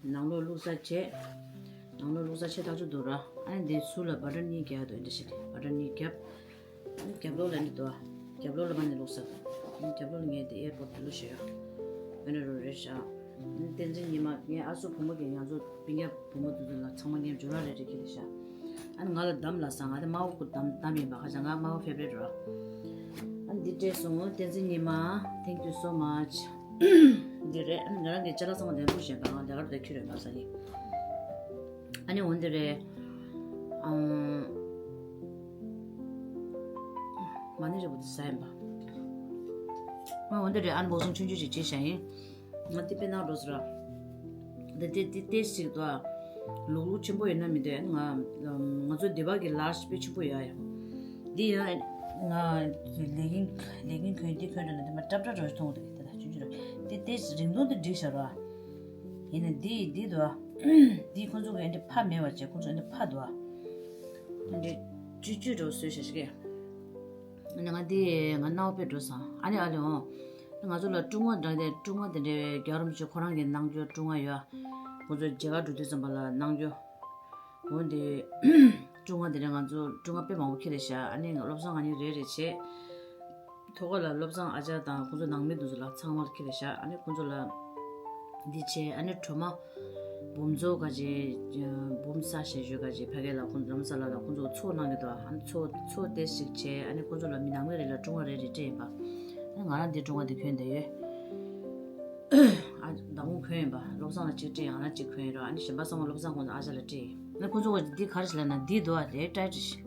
ནང་ལོགས་བླུགས་ས་བྱས། ནང་ལོགས་བླུགས་ས་བྱས་ཐག་ཆོད་འདུག་ར། ཨ་ནི་དེ་ཟུར་ལ་བ་ཊར་གཉིས་རྒྱག་འདུག་འདི་ཞིག་རེད། བ་ཊར་གཉིས་རྒྱབ། ཨ་ནི་རྒྱབ་ལོགས་ལ་ནི་འདུག་བ། རྒྱབ་ལོགས་ལ་མ་ནི་བླུགས་ས། ཨ་ནི་རྒྱབ་ལོགས་ལ་ངས་དེ་ཨེར་པོ་ཊི་དེ་བླུགས་བཞག་ཡོད། ཨ་ནི་རོ་རེད་བཞག་ཨ་ནི་བསྟན་འཛིན་ཉི་མ་ངའི་ཨ་སུ་བུ་མོ་གིས་ང་ཚོ་སྤུན་ཀྱག་བུ་མོ་དེ་ཚོ་ལ་ཚང་མ་ངས་འབྱོར་བ་རེ་རེ་ཁྱེར་བཞག་ཨ་ནི་ང་ལ་བདམས་ལ་སང་། ང་དེ་དམར་པོ་བདམས་བདམས་ཡིན་པ། ཁ་ཆ་ང་དམར་པོ་ཕེབས་རེད་རོ། ཨ་ནི་འདི་སྤྲད་སོང་། བསྟན་འཛིན་ཉི་མ། Thank you so much. འདི་རེད། ཨ་ནི་ང་རང་གི་ཅ་ལག་ཚང་མ་འདིར་བླུགས་བཞག་པ། ང་ལས་ཀར་དེ་ཁྱེར་ཡོད་པ་ས་ཡིན། ཨ་ནི་འོན་འདི་རེད། ཨང་། མ་ཎི་རིལ་བུ་འདི་ཟ་ཡིན་པ། ཨ་འོན་འདི་རེད། ཨན་བོག་སིང་ཆུང་ཆུང་ཞིག་བྱས་བཞག་ཡིན། ང་འདི་དཔེ་ནང་འགྲོ་ཟེར་ར། འདི་འདི་འདི་ཏེས་ཞིག་འདུག་ཨ། ལུག་ལུག་ཆེན་པོ་ཡིན་ན་མི་འདུག་ཨ། ང་ང་ཚོ་འདི་བ་གི་ལར་ཇི་དཔེ་ཆེན་པོ་ཡོད་ཨ། འདི་ཡང་ང་ལེ་གིན་ལེ་གིན་གོན་འདི་གོན་འགྲོ་ན་འདི་མ་ཀྲབ་ཀྲབ་འགྲོ་མཐོང་འདུག་དེ་དག་ཆུང་ཆུང་རེད། འདི་ཏེས་རིང་ཐུང་འདི་འགྲིག་ཤག་ར། ཡིན་ན་འདི་འདི་འདུག་ཨ། འདི་ཁོང་ཚོ་གི་འདི་ཕ་མེད་པ་བྱས། ཁོང་ཚོ་འདི་ཕ་འདུག་ཨ། འདི་ཅུ་ཅུ་འགྲོ་བཟོས་ཤག་ཤི་གེ་ཨ་ནི་ང་འདི་ང་རྣ་བ་དཔེ་འགྲོ་སོང་། ཨ་ནི་ཨ་ལེ་འོང་། ང་ཚོ་ལ་ཀྲུང་བ་འདྲ་དེ། ཀྲུང་བ་དེ་འདྲའི་རྒྱལ་བ་རིན་པོ་ཆེ་ཁོ་རང་གིས་གནང་རྒྱུ་ཀྲུང་བ་ཡོད། ཁོ་ཚོ་མཇལ་ཁ་འགྲོ་དུས་ཙམ་པ་ལ་གནང་རྒྱུ། འོ་འདི་ཀྲུང་བ་དེ་འདྲ་ང་ཚོ་ཀྲུང་བ་དཔེ་མང་པོ་ཁྱེར་རེ་བཞག་ཨ་ནི་བློ་བཟང་ང་གཉིས་རེ་རེ་བྱས། ཐོག་ཁ་ལ་བློ་བཟང་ཨ་ཅག་དང་ཁོ་ཚོ་ནང་མི་དེ་ཚོ་ལ་ཚང་མར་ཁྱེར་རེ་བཞག་ཨ་ནི་ཁོ་ཚོ་ལ་འདི་བྱས། ཨ་ནི་གྲོ་མ་འབུམ་ཚོ་ག་ཅེ་འབུམ་ས་ཞེས་ཞུ་ག་ཅེ་ཕ་གི་ལ་ཁོང་རྡ་རམ་ས་ལ་ལ་ཁོང་ཚོ་ཚོགས་གནང་གི་འདུག་ཨ་ནི་ཚོགས་ཚོགས་དེ་ཞིག་བྱས། ཨ་ནི་ཁོང་ཚོ་ལ་མི་ནང་མི་རེ་ལ་ཀྲུང་བ་རེ་རེ་སྤྲད་ཡིན་པ། ཨ་ནི་ང་རང་འདི་ཀྲུང་བ་འདི་གོན་བསྡད་ཡོད། ཨ་མདང་དགོང་གོན་ཡིན་པ། བློ་བཟང་ལ་གཅིག་སྤྲད། ང་རང་གཅིག་གོན་ཡིན་རོགས། ཨ་ནི་གཞན་པ་ཚང་མ་བློ་བཟང་ཁོང་ཚོ་ཨ་ཅག་ལ་སྤྲད་ཡིན། ཨ་ནི་ཁོང་ཚོ་འདི་ག་རེ་ཞིག་ལབ་ན་འདི་འདུག་ཨ། དེ་ཏྲའི་ཏྲི་ཞིག་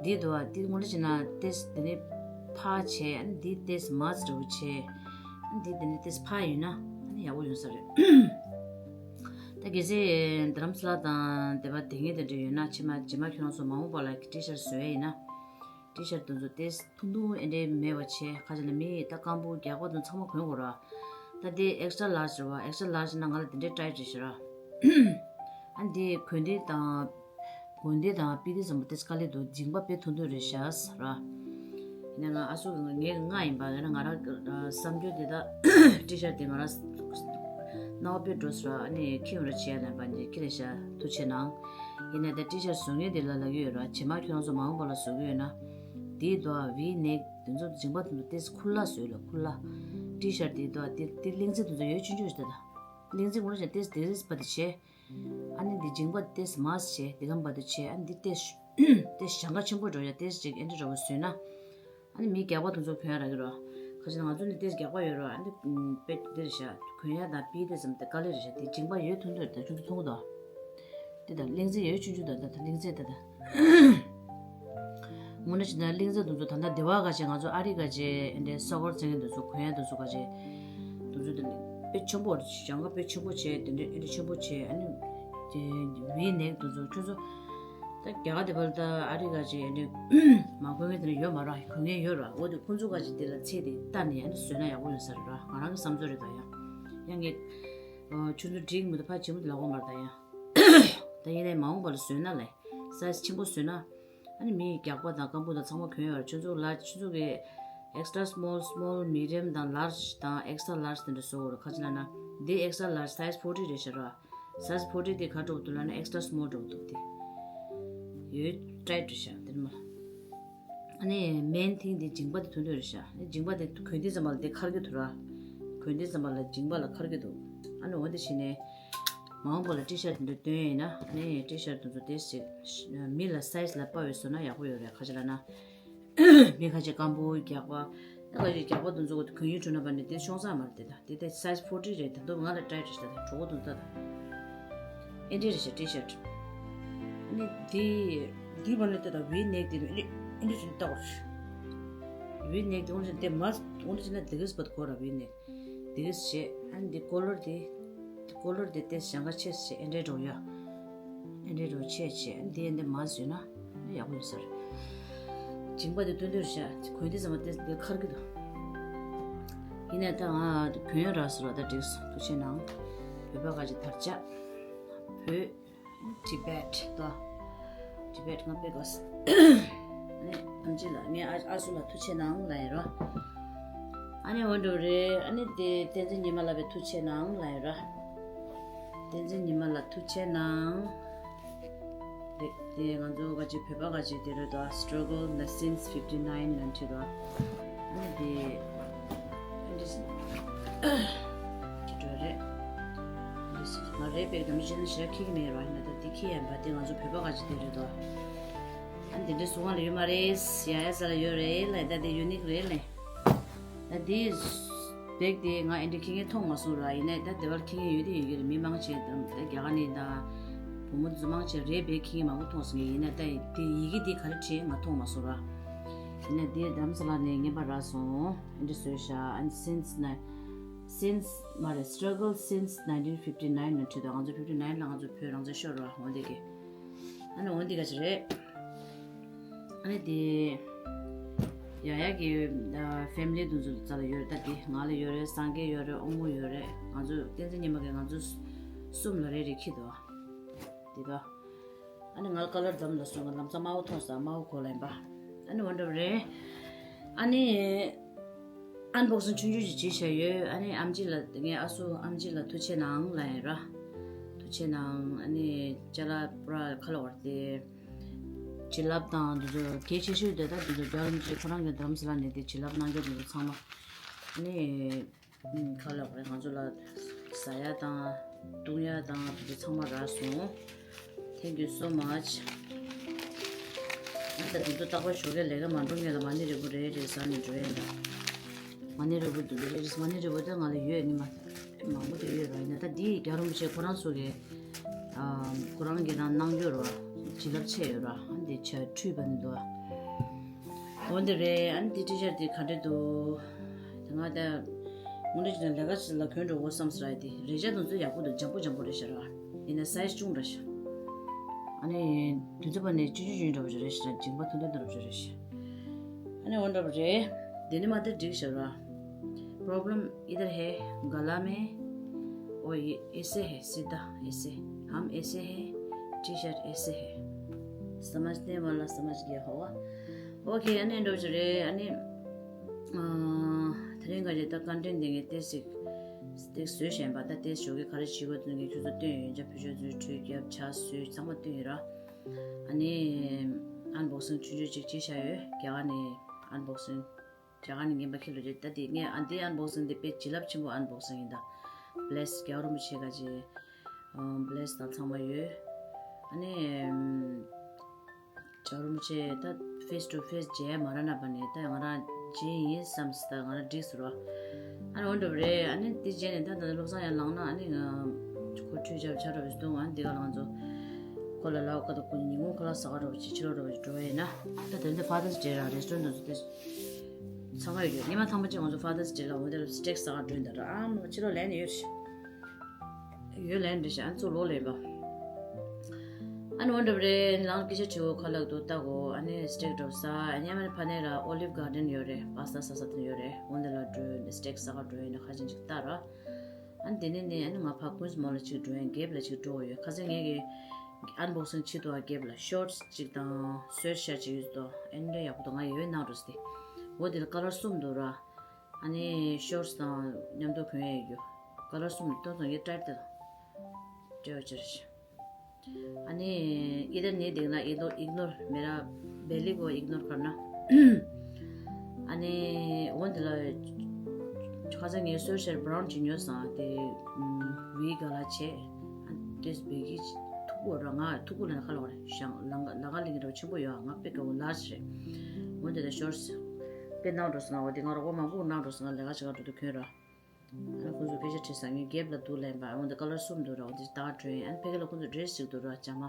འདི་འདུག་ཨ། འདི་ངོ་ལ་བྱས་ན་ཏེས་འདི་ནི་ཕ་བྱས། ཨ་ནི་འདི་ཏེས་མཱ་ཙི་འདྲ་བོ་བྱས། ཨ་ནི་འདི་འདི་ནི་ཏེས་ཕ་ཡིན་ན་ཨ་ནི་ཡག་པོ་ཡོང་ས་རེད། ད་གལ་སྲིད་རྡ་རམ་ས་ལ་དང་དེ་པ་དེ་ངེས་དེ་འདྲ་ཡོད་ན་ཕྱི་མ་རྗེས་མ་ཁྱོད་རང་ཚོ་མ་འོངས་པ་ལ་ཏི་ཤར་བཟོ་ཡ་ཡིན་ན། ཏི་ཤར་དེ་ཚོ་ཏེས་ཐུང་ཐུང་ཨེ་འདྲའི་མེད་པ་བྱས། ཁ་ཅིག་ལ་མི་ད་སྐམ་པོ་རྒྱགས་པ་དང་ཚང་མ་གོན་དགོས་ར། ད་དེ་ཨེག་སི་ཊ་ར་ལཱར་ཇི་རེད་བ། ཨེག་སི་ཊ་ར་ལཱར་ཇི་ན་ང་ལ་དེ་འདྲའི་ཏྲའི་ཏྲི་ཞིག་ར། ཨ་འདི་གོན་དེ་དང་གོན་དེ་དང་པི་དེ་ཙམ་པོ་ཏེས་དཀའ་ལས་འདུག་མཇིང་པ་དཔེ་ཐུང་ཐུང་རེད་ཤག་ར། ཡིན་ན་ང་ཨ་སོ་གི་ང་ངའི་ང་ཡིན་པ་ཡིན་ན་ང་རང་བསམ་རྒྱུ་དེ་ད་ཏི་ཤར་དེ་ང་རང་རྣ་བ་དཔེ་འགྲོ་སོང་ར། ཨ་ནི་ཁྱེད་རང་བྱས་ན་པ་འདི་ཁྱེད་རེད་ཤག་ཐུགས་ཆེ་གནང་། ཡིན་ན་ད་ཏི་ཤར་བཟོ་མཁན་དེ་ལ་ལབ་ཀྱི་ཡོད་ར། རྗེས་མ་ཁྱོད་རང་ཚོ་མ་འོངས་པ་ལ་བཟོ་གི་ཡོད་ན། དེའི་དོ་ཝི་ནེག་དེ་ཚོ་མཇིང་པ་དེ་ཚོ་ཏེས་ཁུ་ལ་བཟོས་ལ་ཁུ་ལ། ཏི་ཤར་དེའི་དོ་དེ་དེ་གླིང་རྫས་དེ་ཚོ་ཡོད་ཆུང་ཆུང་ཞིག་ད་ད། གླིང་རྫས་ངོ་ལ་ཅན་ཏེས་དེ་རིས་པ་དེ་བྱས། ཨ་ནི་འདི་མཇིང་པ་ཏེས་མཱས་བྱས། དེ་གམ་པ་དེ་བྱས། ཨ་ནི་འདི་ཏེས་ཏེས་ཞང་ཁ་ཆེན་པོ་འགྲོ་ཡ་ཏེས་ཅིག་ཨེ་འདྲ་འདྲ་བོ་བཟོས་ན། ཨ་ནི་མི་རྒྱགས་པ་དེ་ཚོ་གོན་ཡ་རག་གི་རོ། ཁ་ཅིག་ང་ཚོ་ནི་ཏེས་རྒྱགས་པ་ཡོད་རོ། ཨ་ནི་དཔེ་འདི་རེད་ཤག་གོན་ཡ་དང་པི་ཏེས་ཙམ་དེ་དཀའ་ལས་རེད་ཤག་དེ་མཇིང་པ་ཡོད་ཐུང་ཐུང་རེད། ད་ཁྱོད་ཚོ་མཐོང་གི་འདུག་དེ་ད་གླིང་རྫས་ཡོད་ཆུང་ཆུང་ད་ད་ད་གླིང་རྫས་ད་ད། ངོ་ནས་བྱས་ན་གླིང་རྫས་དེ་ཚོ་ད་ལྟ་སྡེ་བ་ག་ཅེ་ང་ཚོ་ཨ་རི་ག་ཅེ་ཨེ་འདྲའི་ས་གོར་བཙན་གྱི་དེ་ཚོ་གོན་ཡ་དེ་ཚོ་ག་ཅེ་དེ་ཚོ་དེ་དཔེ་ཆེན་པོ་རེད། ཞང་ཁ་དཔེ་ཆེན་པོ་བྱས། དེ་འདྲའི་ཨེ་འདྲ་ཆེན་པོ་བྱས། ཨ་ནི་དེ་ཝི་ནེག་དེ་ཚོ་ཁྱོད་ཚོ། ད་རྒྱ་གར་དེ་བར་ད་ཨ་རི་ག་ཅིག་ཨ་ནི་མ་གོན་མཁན་དེ་འདྲ་ཡོད་མ་རེད། གོན་མཁན་ཡོད་རེད། འོ་དེ་ཁོང་ཚོ་ག་ཅིག་དེ་ལ་ཚད་དེ་ལྟ་ནས་ཨ་ནི་བཟོས་ན་ཡག་པོ་ཡོད་ས་རེད་ར། ང་རང་གི་བསམ་ཚོད་རེད། ད་ཡང་ཡང་ངས་ཨ་ཁྱོད་ཚོ་འགྲིག་མི་འདུག་ཕར་བྱེད་མི་འདུག་ལབ་དགོས་མ་རེད། ད་ཡང་ད་ཡིན་ནའི་མ་འོངས་པ་ལ་བཟོས་ན་ལས་སའི་ཛི་ཆེན་པོ་བཟོས་ན། ཨ་ནི་མི་རྒྱགས་པ་དང་སྐམ་པོ་དང་ཚང་མ་གོན་ཡོད་རེད། ཁྱོད་ཚོ་ལ་ཁྱོད་ཚོ་གི་extra small, small, medium དང་large དང་extra large དེ་འདྲ་བཟོ་དགོས་རེད། ག་ཅི་ལབ་ན་འདི་extra large size forty རེད་ཤག་ར། size forty དེ་ག་འདྲ་པོ་འདུག་ལབ་ན་extra small འདྲ་པོ་འདུག་དེ། ཡོད་tight རེད་ཤག་དེ་མ། ཨ་ནི་main thing དེ་མཇིང་པ་དེ་ཐུང་ཐུང་རེད་ཤག་མཇིང་པ་དེ་གོན་དུས་ཙམ་པ་ལ་དེ་འཁར་གྱི་འདུག་ར། གོན་དུས་ཙམ་པ་ལ་མཇིང་པ་ལ་འཁར་གྱི་འདུག་ཨ་ནི་འོ་དེ་བྱས་ནས་མ་འོངས་པ་ལ་ཊི་ཤར་ཊི་འདི་འདྲ་སྟོན་ཡིན་ན། ཨ་ནི་ཊི་ཤར་ཊི་དེ་ཚོ་དེ་ཞིག་མི་ལ་size ལ་དཔའ་བའི་བཟོ་ན་ཡག་པོ་ཡོད་རེད། ག་ཅི་ལབ་ན། མི་ཁ་ཅིག་སྐམ་པོ་རྒྱགས་པ། ད་ག་ཡོད་རྒྱགས་པ་དེ་ཚོ་གོན་ཡུལ་བྲོ་ན་པ་ནི་དེ་ཤོང་ས་མ་རེད། དེ་ད་དེ་ད་size forty རེད། ད་དུང་ང་ལ་tight རེད་ཤག་ད་གྲོགས་པོ་དེ་ཚོ་ད་ད་ཨེ་འདྲ་རེད་ཤག་ཊི་ཤར་ཊི། ཨ་ནི་དེ་དེ་བ་ནི་ད་ད་V neck དེ་ཨེ་འདྲ་ཨེ་འདྲ་ཞིག་ལྟ་བར། V neck དེ་འོ་འདྲ་ཞིག་དེ་མ་འོ་འདྲ་ཞིག་ན་དེ་གིས་བར་གོ་ར། V neck དེ་གིས་བྱས། ཨ་ནི་དེ་collar དེ་collar དེ་དེ་ཞེང་ཁ་ཆེ་ཞེ་ཨེ་འདྲའི་འགྲོ་ཡ། ཨེ་འདྲའི་འགྲོ་ཆེ་ཆེ། ཨ་ནི་དེ་ཨེ་འདྲ་མ་བཟོས་ན་ཡག་པོ་ཡོད་ས་རེད། མཇིང་པ་དེ་སྟོན་སྟོན་བྱ། གོན་དུས་ཙམ་པ་དེ་དེ་འཁར་གྱི་འདུག་ཡིན་ནའི་ད་ང་གོན་ཡ་རག་སོང་ར། ད་འགྲིག་སོང་། ཐུགས་རྗེ་གནང་། བོད་པ་ག་ཅིག་དར་ལྕག་བོད། Tibet དང་། Tibet ང་དཔེ་དགའ་སོང་། ཨ་ནི་ཨམ་ཆི་ལ་ངས་ཨ་ཨ་སུ་ལ་ཐུགས་རྗེ་གནང་ལབ་ཡིན་རོ། ཨ་ནི་འོ་འདྲ་རེད། ཨ་ནི་དེ་བསྟན་འཛིན་ཉི་མ་ལགས་པའི་ཐུགས་རྗེ་གནང་ལབ་ཡིན་རོ། བསྟན་འཛིན་ཉི་མ་ལགས་ཐུགས་རྗེ་གནང་། རེད། དེ་ང་ཚོ་ག་ཅིག་བོད་པ་ག་ཅིག་དེ་རེད་དོ། Struggle the since fifty-nine ནང་བྲིས་དོ། ཨ་ནི་དེ། ཨ་འདྲ་ཞིག་འགྲོ་རེད། ཨ་འདྲ་ཞིག་ང་རེད་པས་དམ་བཅའ་ན་ཞག་ཁིག་མེད་ར། ཡིན་ན་ད་དེ་ཁི་ཡན་པ་དེ་ང་ཚོ་བོད་པ་ག་ཅིག་དེ་རེད་དོ། ཨ་འདི་འདྲ་སུ་ང་ལ་ཡོད་མ་རེད། ཡ་ཡ་ས་ལ་ཡོད་རེད་ལ། ད་དེ་unique རེད་ལ། ད་དེ་བེག་དེ་ང་ཨེ་འདྲ་ཁི་ངས་མཐོང་མ་སོང་ར། ཡིན་ན་ད་དེ་བར་ཁི་ངས་ཡོད་དེ་ཡོད་ཀྱི་རེད། མི་མང་ཆེ་དང་ད་རྒྱ་གར་ནས་དང་བུ་མོ་ཚོ་མང་ཆེ་རེད་པས་ཁི་ངས་མང་པོ་མཐོང་སོང་ངས། ཡིན་ན་ད་དེ་ཡི་གེ་དེ་ག་རེ་བྲིས་ང་མཐོང་མ་སོང་ར། ཡིན་ན་དེ་རྡ་རམ་ས་ལ་ནས་རྔན་པ་རག་སོང་། ཨེ་འདྲ་བཟོས་ཤག་ཨ་ནི་since ན་since མ་རེད། Struggle since nineteen fifty-nine ནས་བྲིས་དང་། ང་ཚོ་fifty-nine ལ་ང་ཚོ་བོད་རང་བཙན་ཤོར་ར། འོ་དེ་གི་ཨ་ནི་འོ་འདི་ག་ཅི་རེད། ཨ་ནི་དེ་ཡ་ཡ་གི་ཨ་family དེ་ཚོ་རྩ་ལ་ཡོད་རེད། ད་དེ་ང་ལ་ཡོད་རེད། སངས་རྒྱས་ཡོད་རེད། དབང་མོ་ཡོད་རེད། ང་ཚོ་བསྟན་འཛིན་ཉི་མ་གིས་ང་ཚོ་གསུམ་ལ་རེ་རེ་ཁྱེར་དོ། དེ་ག་ཨ་ནི་ང་ལ་color འདམ་ལ་སོང་། ང་ལམ་སང་དམར་པོ་མཐོང་སོང་། དམར་པོ་གོ་ལ་ཡིན་པ། ཨ་ནི་འོ་འདྲ་རེད། ཨ་ནི། Unboxing ཆུང་ཆུང་ཅིག་བྱས་བཞག་ཡོད། ཨ་ནི་ཨམ་ཆི་ལ་ངའི་ཨ་སུ་ཨམ་ཆི་ལ་ཐུགས་རྗེ་གནང་ལབ་ཡིན་ར། ཐུགས་རྗེ་གནང་། ཨ་ནི་ཅ་ལག་པུ་ར་ཁ་ལ་བར་ཏེ། བྱིན་རླབས་དང་འདི་ཚོ་གལ་ཆེ་ཤོས་དེ་ད་འདི་ཚོ་རྒྱལ་བ་རིན་པོ་ཆེ་ཁོ་རང་གི་རྡ་རམ་ས་ལ་ནས་དེ་བྱིན་རླབས་གནང་རྒྱུ་འདི་ཚོ་ཚང་མ། ཨ་ནི་ཁ་ལ་བར་ང་ཚོ་ལ་ཟ་ཡ་དང་བཏུང་ཡ་དང་འདི་ཚོ་ཚང་མ་རག་སོང་། Thank you so much. ཨ་ད་དེ་ཚོ་རྟག་པར་ཞོགས་ཀས་ལས་ཀ་མ་འགྲོ་སྔོན་ལ་མ་ཎི་རིལ་བུ་རེ་རེ་ཟ་ནས་འགྲོ་ཡ་ཡིན་ད། མ་ཎི་རིལ་བུ་དེ་ཚོ་རེ་རེ་ཟ། མ་ཎི་རིལ་བུ་དེ་ང་ལ་ཡོད་ནི་མ་མང་པོ་དེ་ཡོད་ར། ཡིན་ན་ད་འདི་རྒྱལ་བ་རིན་པོ་ཆེ་ཁོ་རང་ཚོ་གི་ཨ་ཁོ་རང་གི་རང་གནང་རྒྱུ་ར། བྱིན་རླབས་ཆེ་ཡོད་ར། ཨ་འདི་ཆ་འཁྲུས་པ་ནི་འདུག་ཨ། འོ་འདི་རེད། ཨ་ནི་འདི་ཊི་ཤར་ཊི་འདི་ག་འདྲ་འདུག་དེ་ང་ད་དངོས་འབྲེལ་གྱི་ནང་ལས་ཀ་ཞིག་ལ་གྱོན་འགྲོ་དགོས་བསམ་སོང་ར། དེ་རས་ཆ་དེ་ཚོ་ཡག་པོ་འདུག་འཇམ་པོ་འཇམ་པོ་རེད་ཤག་ར། ཡིན་ན་size ཆུང་དྲགས་ཤག་ཨ་ནི་དུས་ཚོད་པ་ནས་ཆུང་ཆུང་ཆུང་འདྲ་པོ་ཞིག་རེད་ཤག་མཇིང་པ་ཐུང་ཐུང་འདྲ་པོ་ཞིག་རེད་ཤག་ཨ་ནི་འོ་འདྲ་པོ་རེད། དེ་ནི་མ་དེ་འགྲིག་ཤག་ར། Problem इधर है, गला में, और ये ऐसे है, सीधा ऐसे। हम ऐसे है, टी शर्ट ऐसे है। समझने वाला समझ गया होगा। Okay, ཨ་ནི་འདྲ་པོ་ཞིག་རེད། ཨ་ནི་ཨ་དེ་རིང་ག་རེད། ད་content དེ་ངས་ཏོག་ཙམ་ཏོག་ཙམ་བཟོས་བཞག་པ། ད་ཏོག་ཙམ་ཞོགས་ཀས་ག་རེ་བྱེད་དགོས་དོན་གྱི་ཁྱོད་ཚོ་སྟོན་ཡོད། ཡོན་ཆབ་ཕུལ་ཆོག་ཚུལ་ཁྲུས་རྒྱབ་ཆ་བཟོས་ཚང་མ་སྟོན་ཡོད་ར། ཨ་ནི་unboxing ཆུང་ཆུང་ཅིག་བྱས་བཞག་ཡོད། རྒྱ་གར་ནས་unboxing། རྒྱ་གར་ནས་རྔན་པ་ཁྱེར་ལོ་རེད། ད་དེ་ངས་ཨ་འདི་unboxing དེ་དཔེ་བྱིན་རླབས་ཆེན་པོ་unboxing ཡིན་ད། Bless རྒྱལ་བ་རིན་པོ་ཆེ་ག་ཅེ། Bless དང་ཚང་མ་ཡོད། ཨ་ནི་རྒྱལ་བ་རིན་པོ་ཆེ་ད་face to face མཇལ་མ་ར་ན་པ་ནས་ད་ང་རང་མཇལ་ཡིན་བསམ་སི་ད་ང་རང་འགྲིག་སོང་ར། ཨ་ནི་འོ་འདྲ་པོ་རེད། ཨ་ནི་དེ་རྗེས་ནས་ད་ད་བློ་བཟང་ཡར་ལངས་ན་ཨ་ནི་ང་ཁོ་ཁྲུས་བྱ་བྱ་འདྲ་པོ་ཞིག་འདུག་ཨ་ནི་འདི་ག་ལ་ང་ཚོ་ཁོ་ལ་ལའོ་ཀ་ད་ཁོ་ཉིན་གུང་ཁོ་ལ་ཟ་ག་འདྲ་པོ་ཞིག་ཕྱི་ལོགས་འདྲ་པོ་ཞིག་འགྲོ་བ་ཡིན་ན། ད་དེ་འདྲ་Father's Day ར་restaurant འདྲ་ཚོ་དེ་ཚང་མ་ཡོད་རེད། སྔོན་མ་ཐེངས་མ་གཅིག་ང་ཚོ་Father's Day ལ་འོ་དེ་ལ་steak ཟ་ག་འགྲོ་ཡིན་ད་ར། ཨ་མ་ཕྱི་ལོགས་ལེན་ནས་ཡོད་རེད། ཡོད་ལན་རེད་ཤག་ཨ་ཚོ་ལོ་ལེན་པ། ཨ་ནི་འོ་འདྲ་བ་རེད། ནང་སྐད་ཆ་དྲི་བ་ག་ལབ་འདུག་ལྟ་གོ། ཨ་ནི་སི་ཊེག་འདྲ་བོ་ཟ། ཨ་ནི་ཨ་མ་ནི་ཕ་ནས་ལ་ཨོ་ལིབ་གར་ཌེན་ཡོད་རེད། པ་སི་ཏ་ཟ་ས་དེ་ཡོད་རེད། འོ་འདི་ལ་འགྲོ་ཡིན། སི་ཊེག་ཟ་ག་འགྲོ་ཡིན། ཁ་ཅིག་ཅིག་ལྟ་ར། ཨ་ནི་དེ་ནས་ནི་ཨ་ནི་ང་ཕ་ཀུན་སི་མོལ་ལ་ཅིག་འགྲོ་ཡིན། གེབ་ལ་ཅིག་འགྲོ་ཡོད། ཁ་སང་ངས་ཀྱི་ཨན་བོག་སིང་བྱེད་དོ། གེབ་ལ་ཤོར་ཊི་ཅིག་དང་སུ་ཝེ་ཊི་ཤར་ཊི་ཅིག་ཡོད་དོ། ཨ་ནི་འདྲ་ཡག་པོ་འདུག་ང་ཡོད་ནང་འགྲོ་སྟེ། འོ་དེ་ལ་ཀ་ལར་གསུམ་འདུག་ར། ཨ་ནི་ཤོར་ཊི་དང་མཉམ་དུ་གོན་ཡས་ཡོད། ཀ་ལར་གསུམ་ལ་སྟོན་སོང་། ངས་ཊའེ་ཊི་དེ་དང་སྤྲེའུ་ཅར་ཞིག་ཨ་ནི་ཨི་ཏར་ནི་དེ་ན་ཨི་ནོ་ཨིག་ནོར་མེ་ར་བེ་ལི་གོ་ཨིག་ནོར་ཁར་ན། ཨ་ནི་འོ་འདི་ལ་ཁ་སང་ངས་སུ་ཝེ་ཊི་ཤར་ཊི་བྷ་རའུན་ཅིག་ཉོས་སོང་། དེ་ཝི་ག་ལ་བྱས། ཨ་དེས་བེ་གི་ཐུག་པོ་ར། ང་ཐུག་པོ་ལ་ཁ་ལོག་རེད། ཤང་ལང་ལང་ལིང་འདྲ་བོ་ཆེན་པོ་ཡོད། ང་དཔེ་དགའ་བོ་ལ་ཞིག་རེད། འོ་འདི་ལ་ཤོར་ཊི་དཔེ་ནང་འགྲོ་སོང་། འོ་དེ་ང་རོགས་པ་མང་པོ་ནང་འགྲོ་སོང་། ང་ལས་ཀ་བྱེད་ག་འགྲོ་དུས་གྱོན་ར། ཨ་ཁོང་ཚོ་སྐད་ཆ་དྲིས་ས་ངས་གེབ་ལ་འདུག་ལན་པ། འོ་འདི་ཀ་ལར་གསུམ་འདུག་ར། འོ་འདི་ད་ག་འགྲོ་ཡིན། ཨ་ནི་ཕ་གི་ལ་ཁོང་ཚོ་ཌི་རེ་སི་ཅིག་འདུག་ར། ཇ་མ།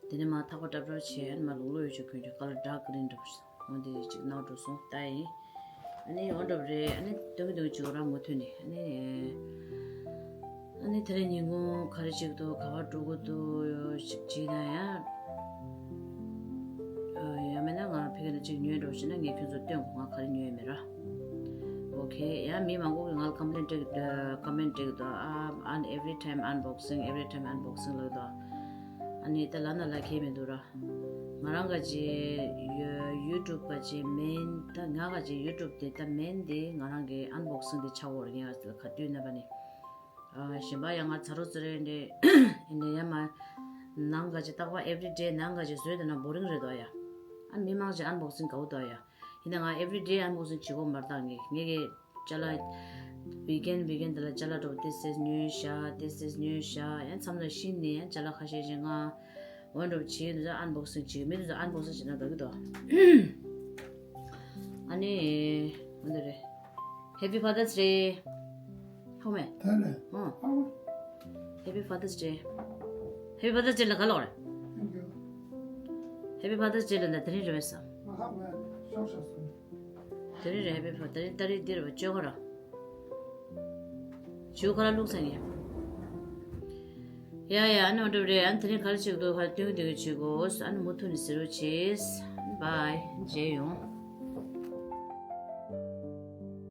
དེ་ནས་མ་ཐག་པ་ཏྲབ་ཏྲབ་བྱས། ཨ་ནི་མ་ལུག་ལུག་ཡོད་ཆོག་གྱོན་ཆོག་ཀ་ལར་ཌར་ཀི་རིན་འདྲ་བོ་ཞིག་འོ་འདི་ཅིག་ནང་འགྲོ་སོང་། ལྟ་ཡིན། ཨ་ནི་འོ་འདྲ་བོ་རེད། ཨ་ནི་སྟོན་གྱི་འདུག་ཅིག་ར་མུ་མཐུད་ནས། ཨ་ནི་ཨ་ནི་དེ་རིང་ཉིན་གུང་ག་རེ་བྱེད་ཀྱི་འདུག་ག་པར་འགྲོ་གི་འདུག་ཅིག་བྱས་ན་ཡང་། ཡང་མིན་ན་ང་ཕ་གི་ལ་ཅིག་ཉོས་འགྲོ་བྱས་ན་ངས་ཁྱོད་ཚོར་སྟོན་གོ། ང་ག་རེ་ཉོས་མེད་ར། ཨོ་ཁེ། ཡང་མི་མང་པོ་གིས་ང་ལ་ཀམ་པི་ལེན་སྤྲད་ཀྱི་འདུག་ཀམ་པི་ལེན་སྤྲད་ཀྱི་འདུག་ཨ་ཨན་ཨེ་བྷི་རི་ཊའིམ་ཨན་བོག་སིང་། ཨེ་བྷི་རི་ཊའིམ་ཨན་བོག་སིང་ལབ་ཀྱི་འདུག་ཨ་ནི་ད་ལབ་ན་ལབ་ཁྱད་མི་འདུག་ར། ང་རང་ག་ཅིག་ཡུ་ཊུབ་ག་ཅིག་མེན། ད་ང་ག་ཅིག་ཡུ་ཊུབ་དེ་ད་མེན་དེ་ང་རང་གི་ཨན་བོག་སིང་དེ་ཆགས་ཡོད་རེད། ངས་ག་དུས་ན་པ་ནི། ཨ་གཞན་པ་ཡང་ང་ཚ་རོགས་ཚ་རེ་འདྲེ་ཡིན་ནས་ཡང་མ། ནང་ག་ཅིག་རྟག་པར་ཨེ་བྷི་རི་ཌེ་ནང་ག་ཅིག་བཟོས་བསྡད་ན་བོ་རིང་རེད་དོ་ཡ། ཨ་མི་མང་ཅིག་ཨན་བོག་སིང་དགའ་བོ་དོ་ཡ། ཡིན་ན་ང་ཨེ་བྷི་རི་ཌེ་ཨན་བོག་སིང་བྱེད་དགོས་མ་རེད། ད་ངས་ངས་ཀྱི་ཅ་ལག་ཝི་ཀེན་ཌི་ཝི་ཀེན་ཌི་དེ་ལ་ཅ་ལག་འདྲ་པོ་ཏོག་ཙམ་ཉོས་བཞག་ཏོག་ཙམ་ཉོས་བཞག་ཡང་མཚམས་ལ་གཞི་ནས་ཡང་ཅ་ལག་ཁ་ཤས་ཤིག་ང་འོ་འདྲ་པོ་བྱེད་དུས་ཙང་ཨན་བོག་སིང་བྱེད། མི་དུས་ཙང་ཨན་བོག་སིང་བྱེད་ན་དགའ་གི་འདུག་ཨ་ནི་འོ་འདི་རེད། Happy Father's Day. ཧོ་མེ། ད་ནས། ཨོ། ཨ་ཧོ། Happy Father's Day. Happy Father's Day ལ་ག་ལོག་རེད། Thank you. Happy Father's Day ལ་འདི་དེ་རིང་རེད་བས་སམ། ང་ཧ་མ་ཤོར་ཤོར་སོང་། དེ་རིང་རེད། Happy Father། དེ་རིང་ད་རེས་འདི་རེད་བ། བཅོ་ཁ་ར། བཅོ་ཁ་ར་བླུགས་ས་ངས། ཡ་ཡ། ཨ་ནི་འོ་འདྲ་རེད། ཨ་ནི་དེ་རིང་ག་རེ་བྱེད་དགོས། ག་རེ་སྟོན་གྱི་འདུག་བྱེད་དགོས། ཨ་ནི་མུ་མཐུད་ནས་གཟིགས་རོགས་བྱེད། Bye. མཇལ་ཡོང་།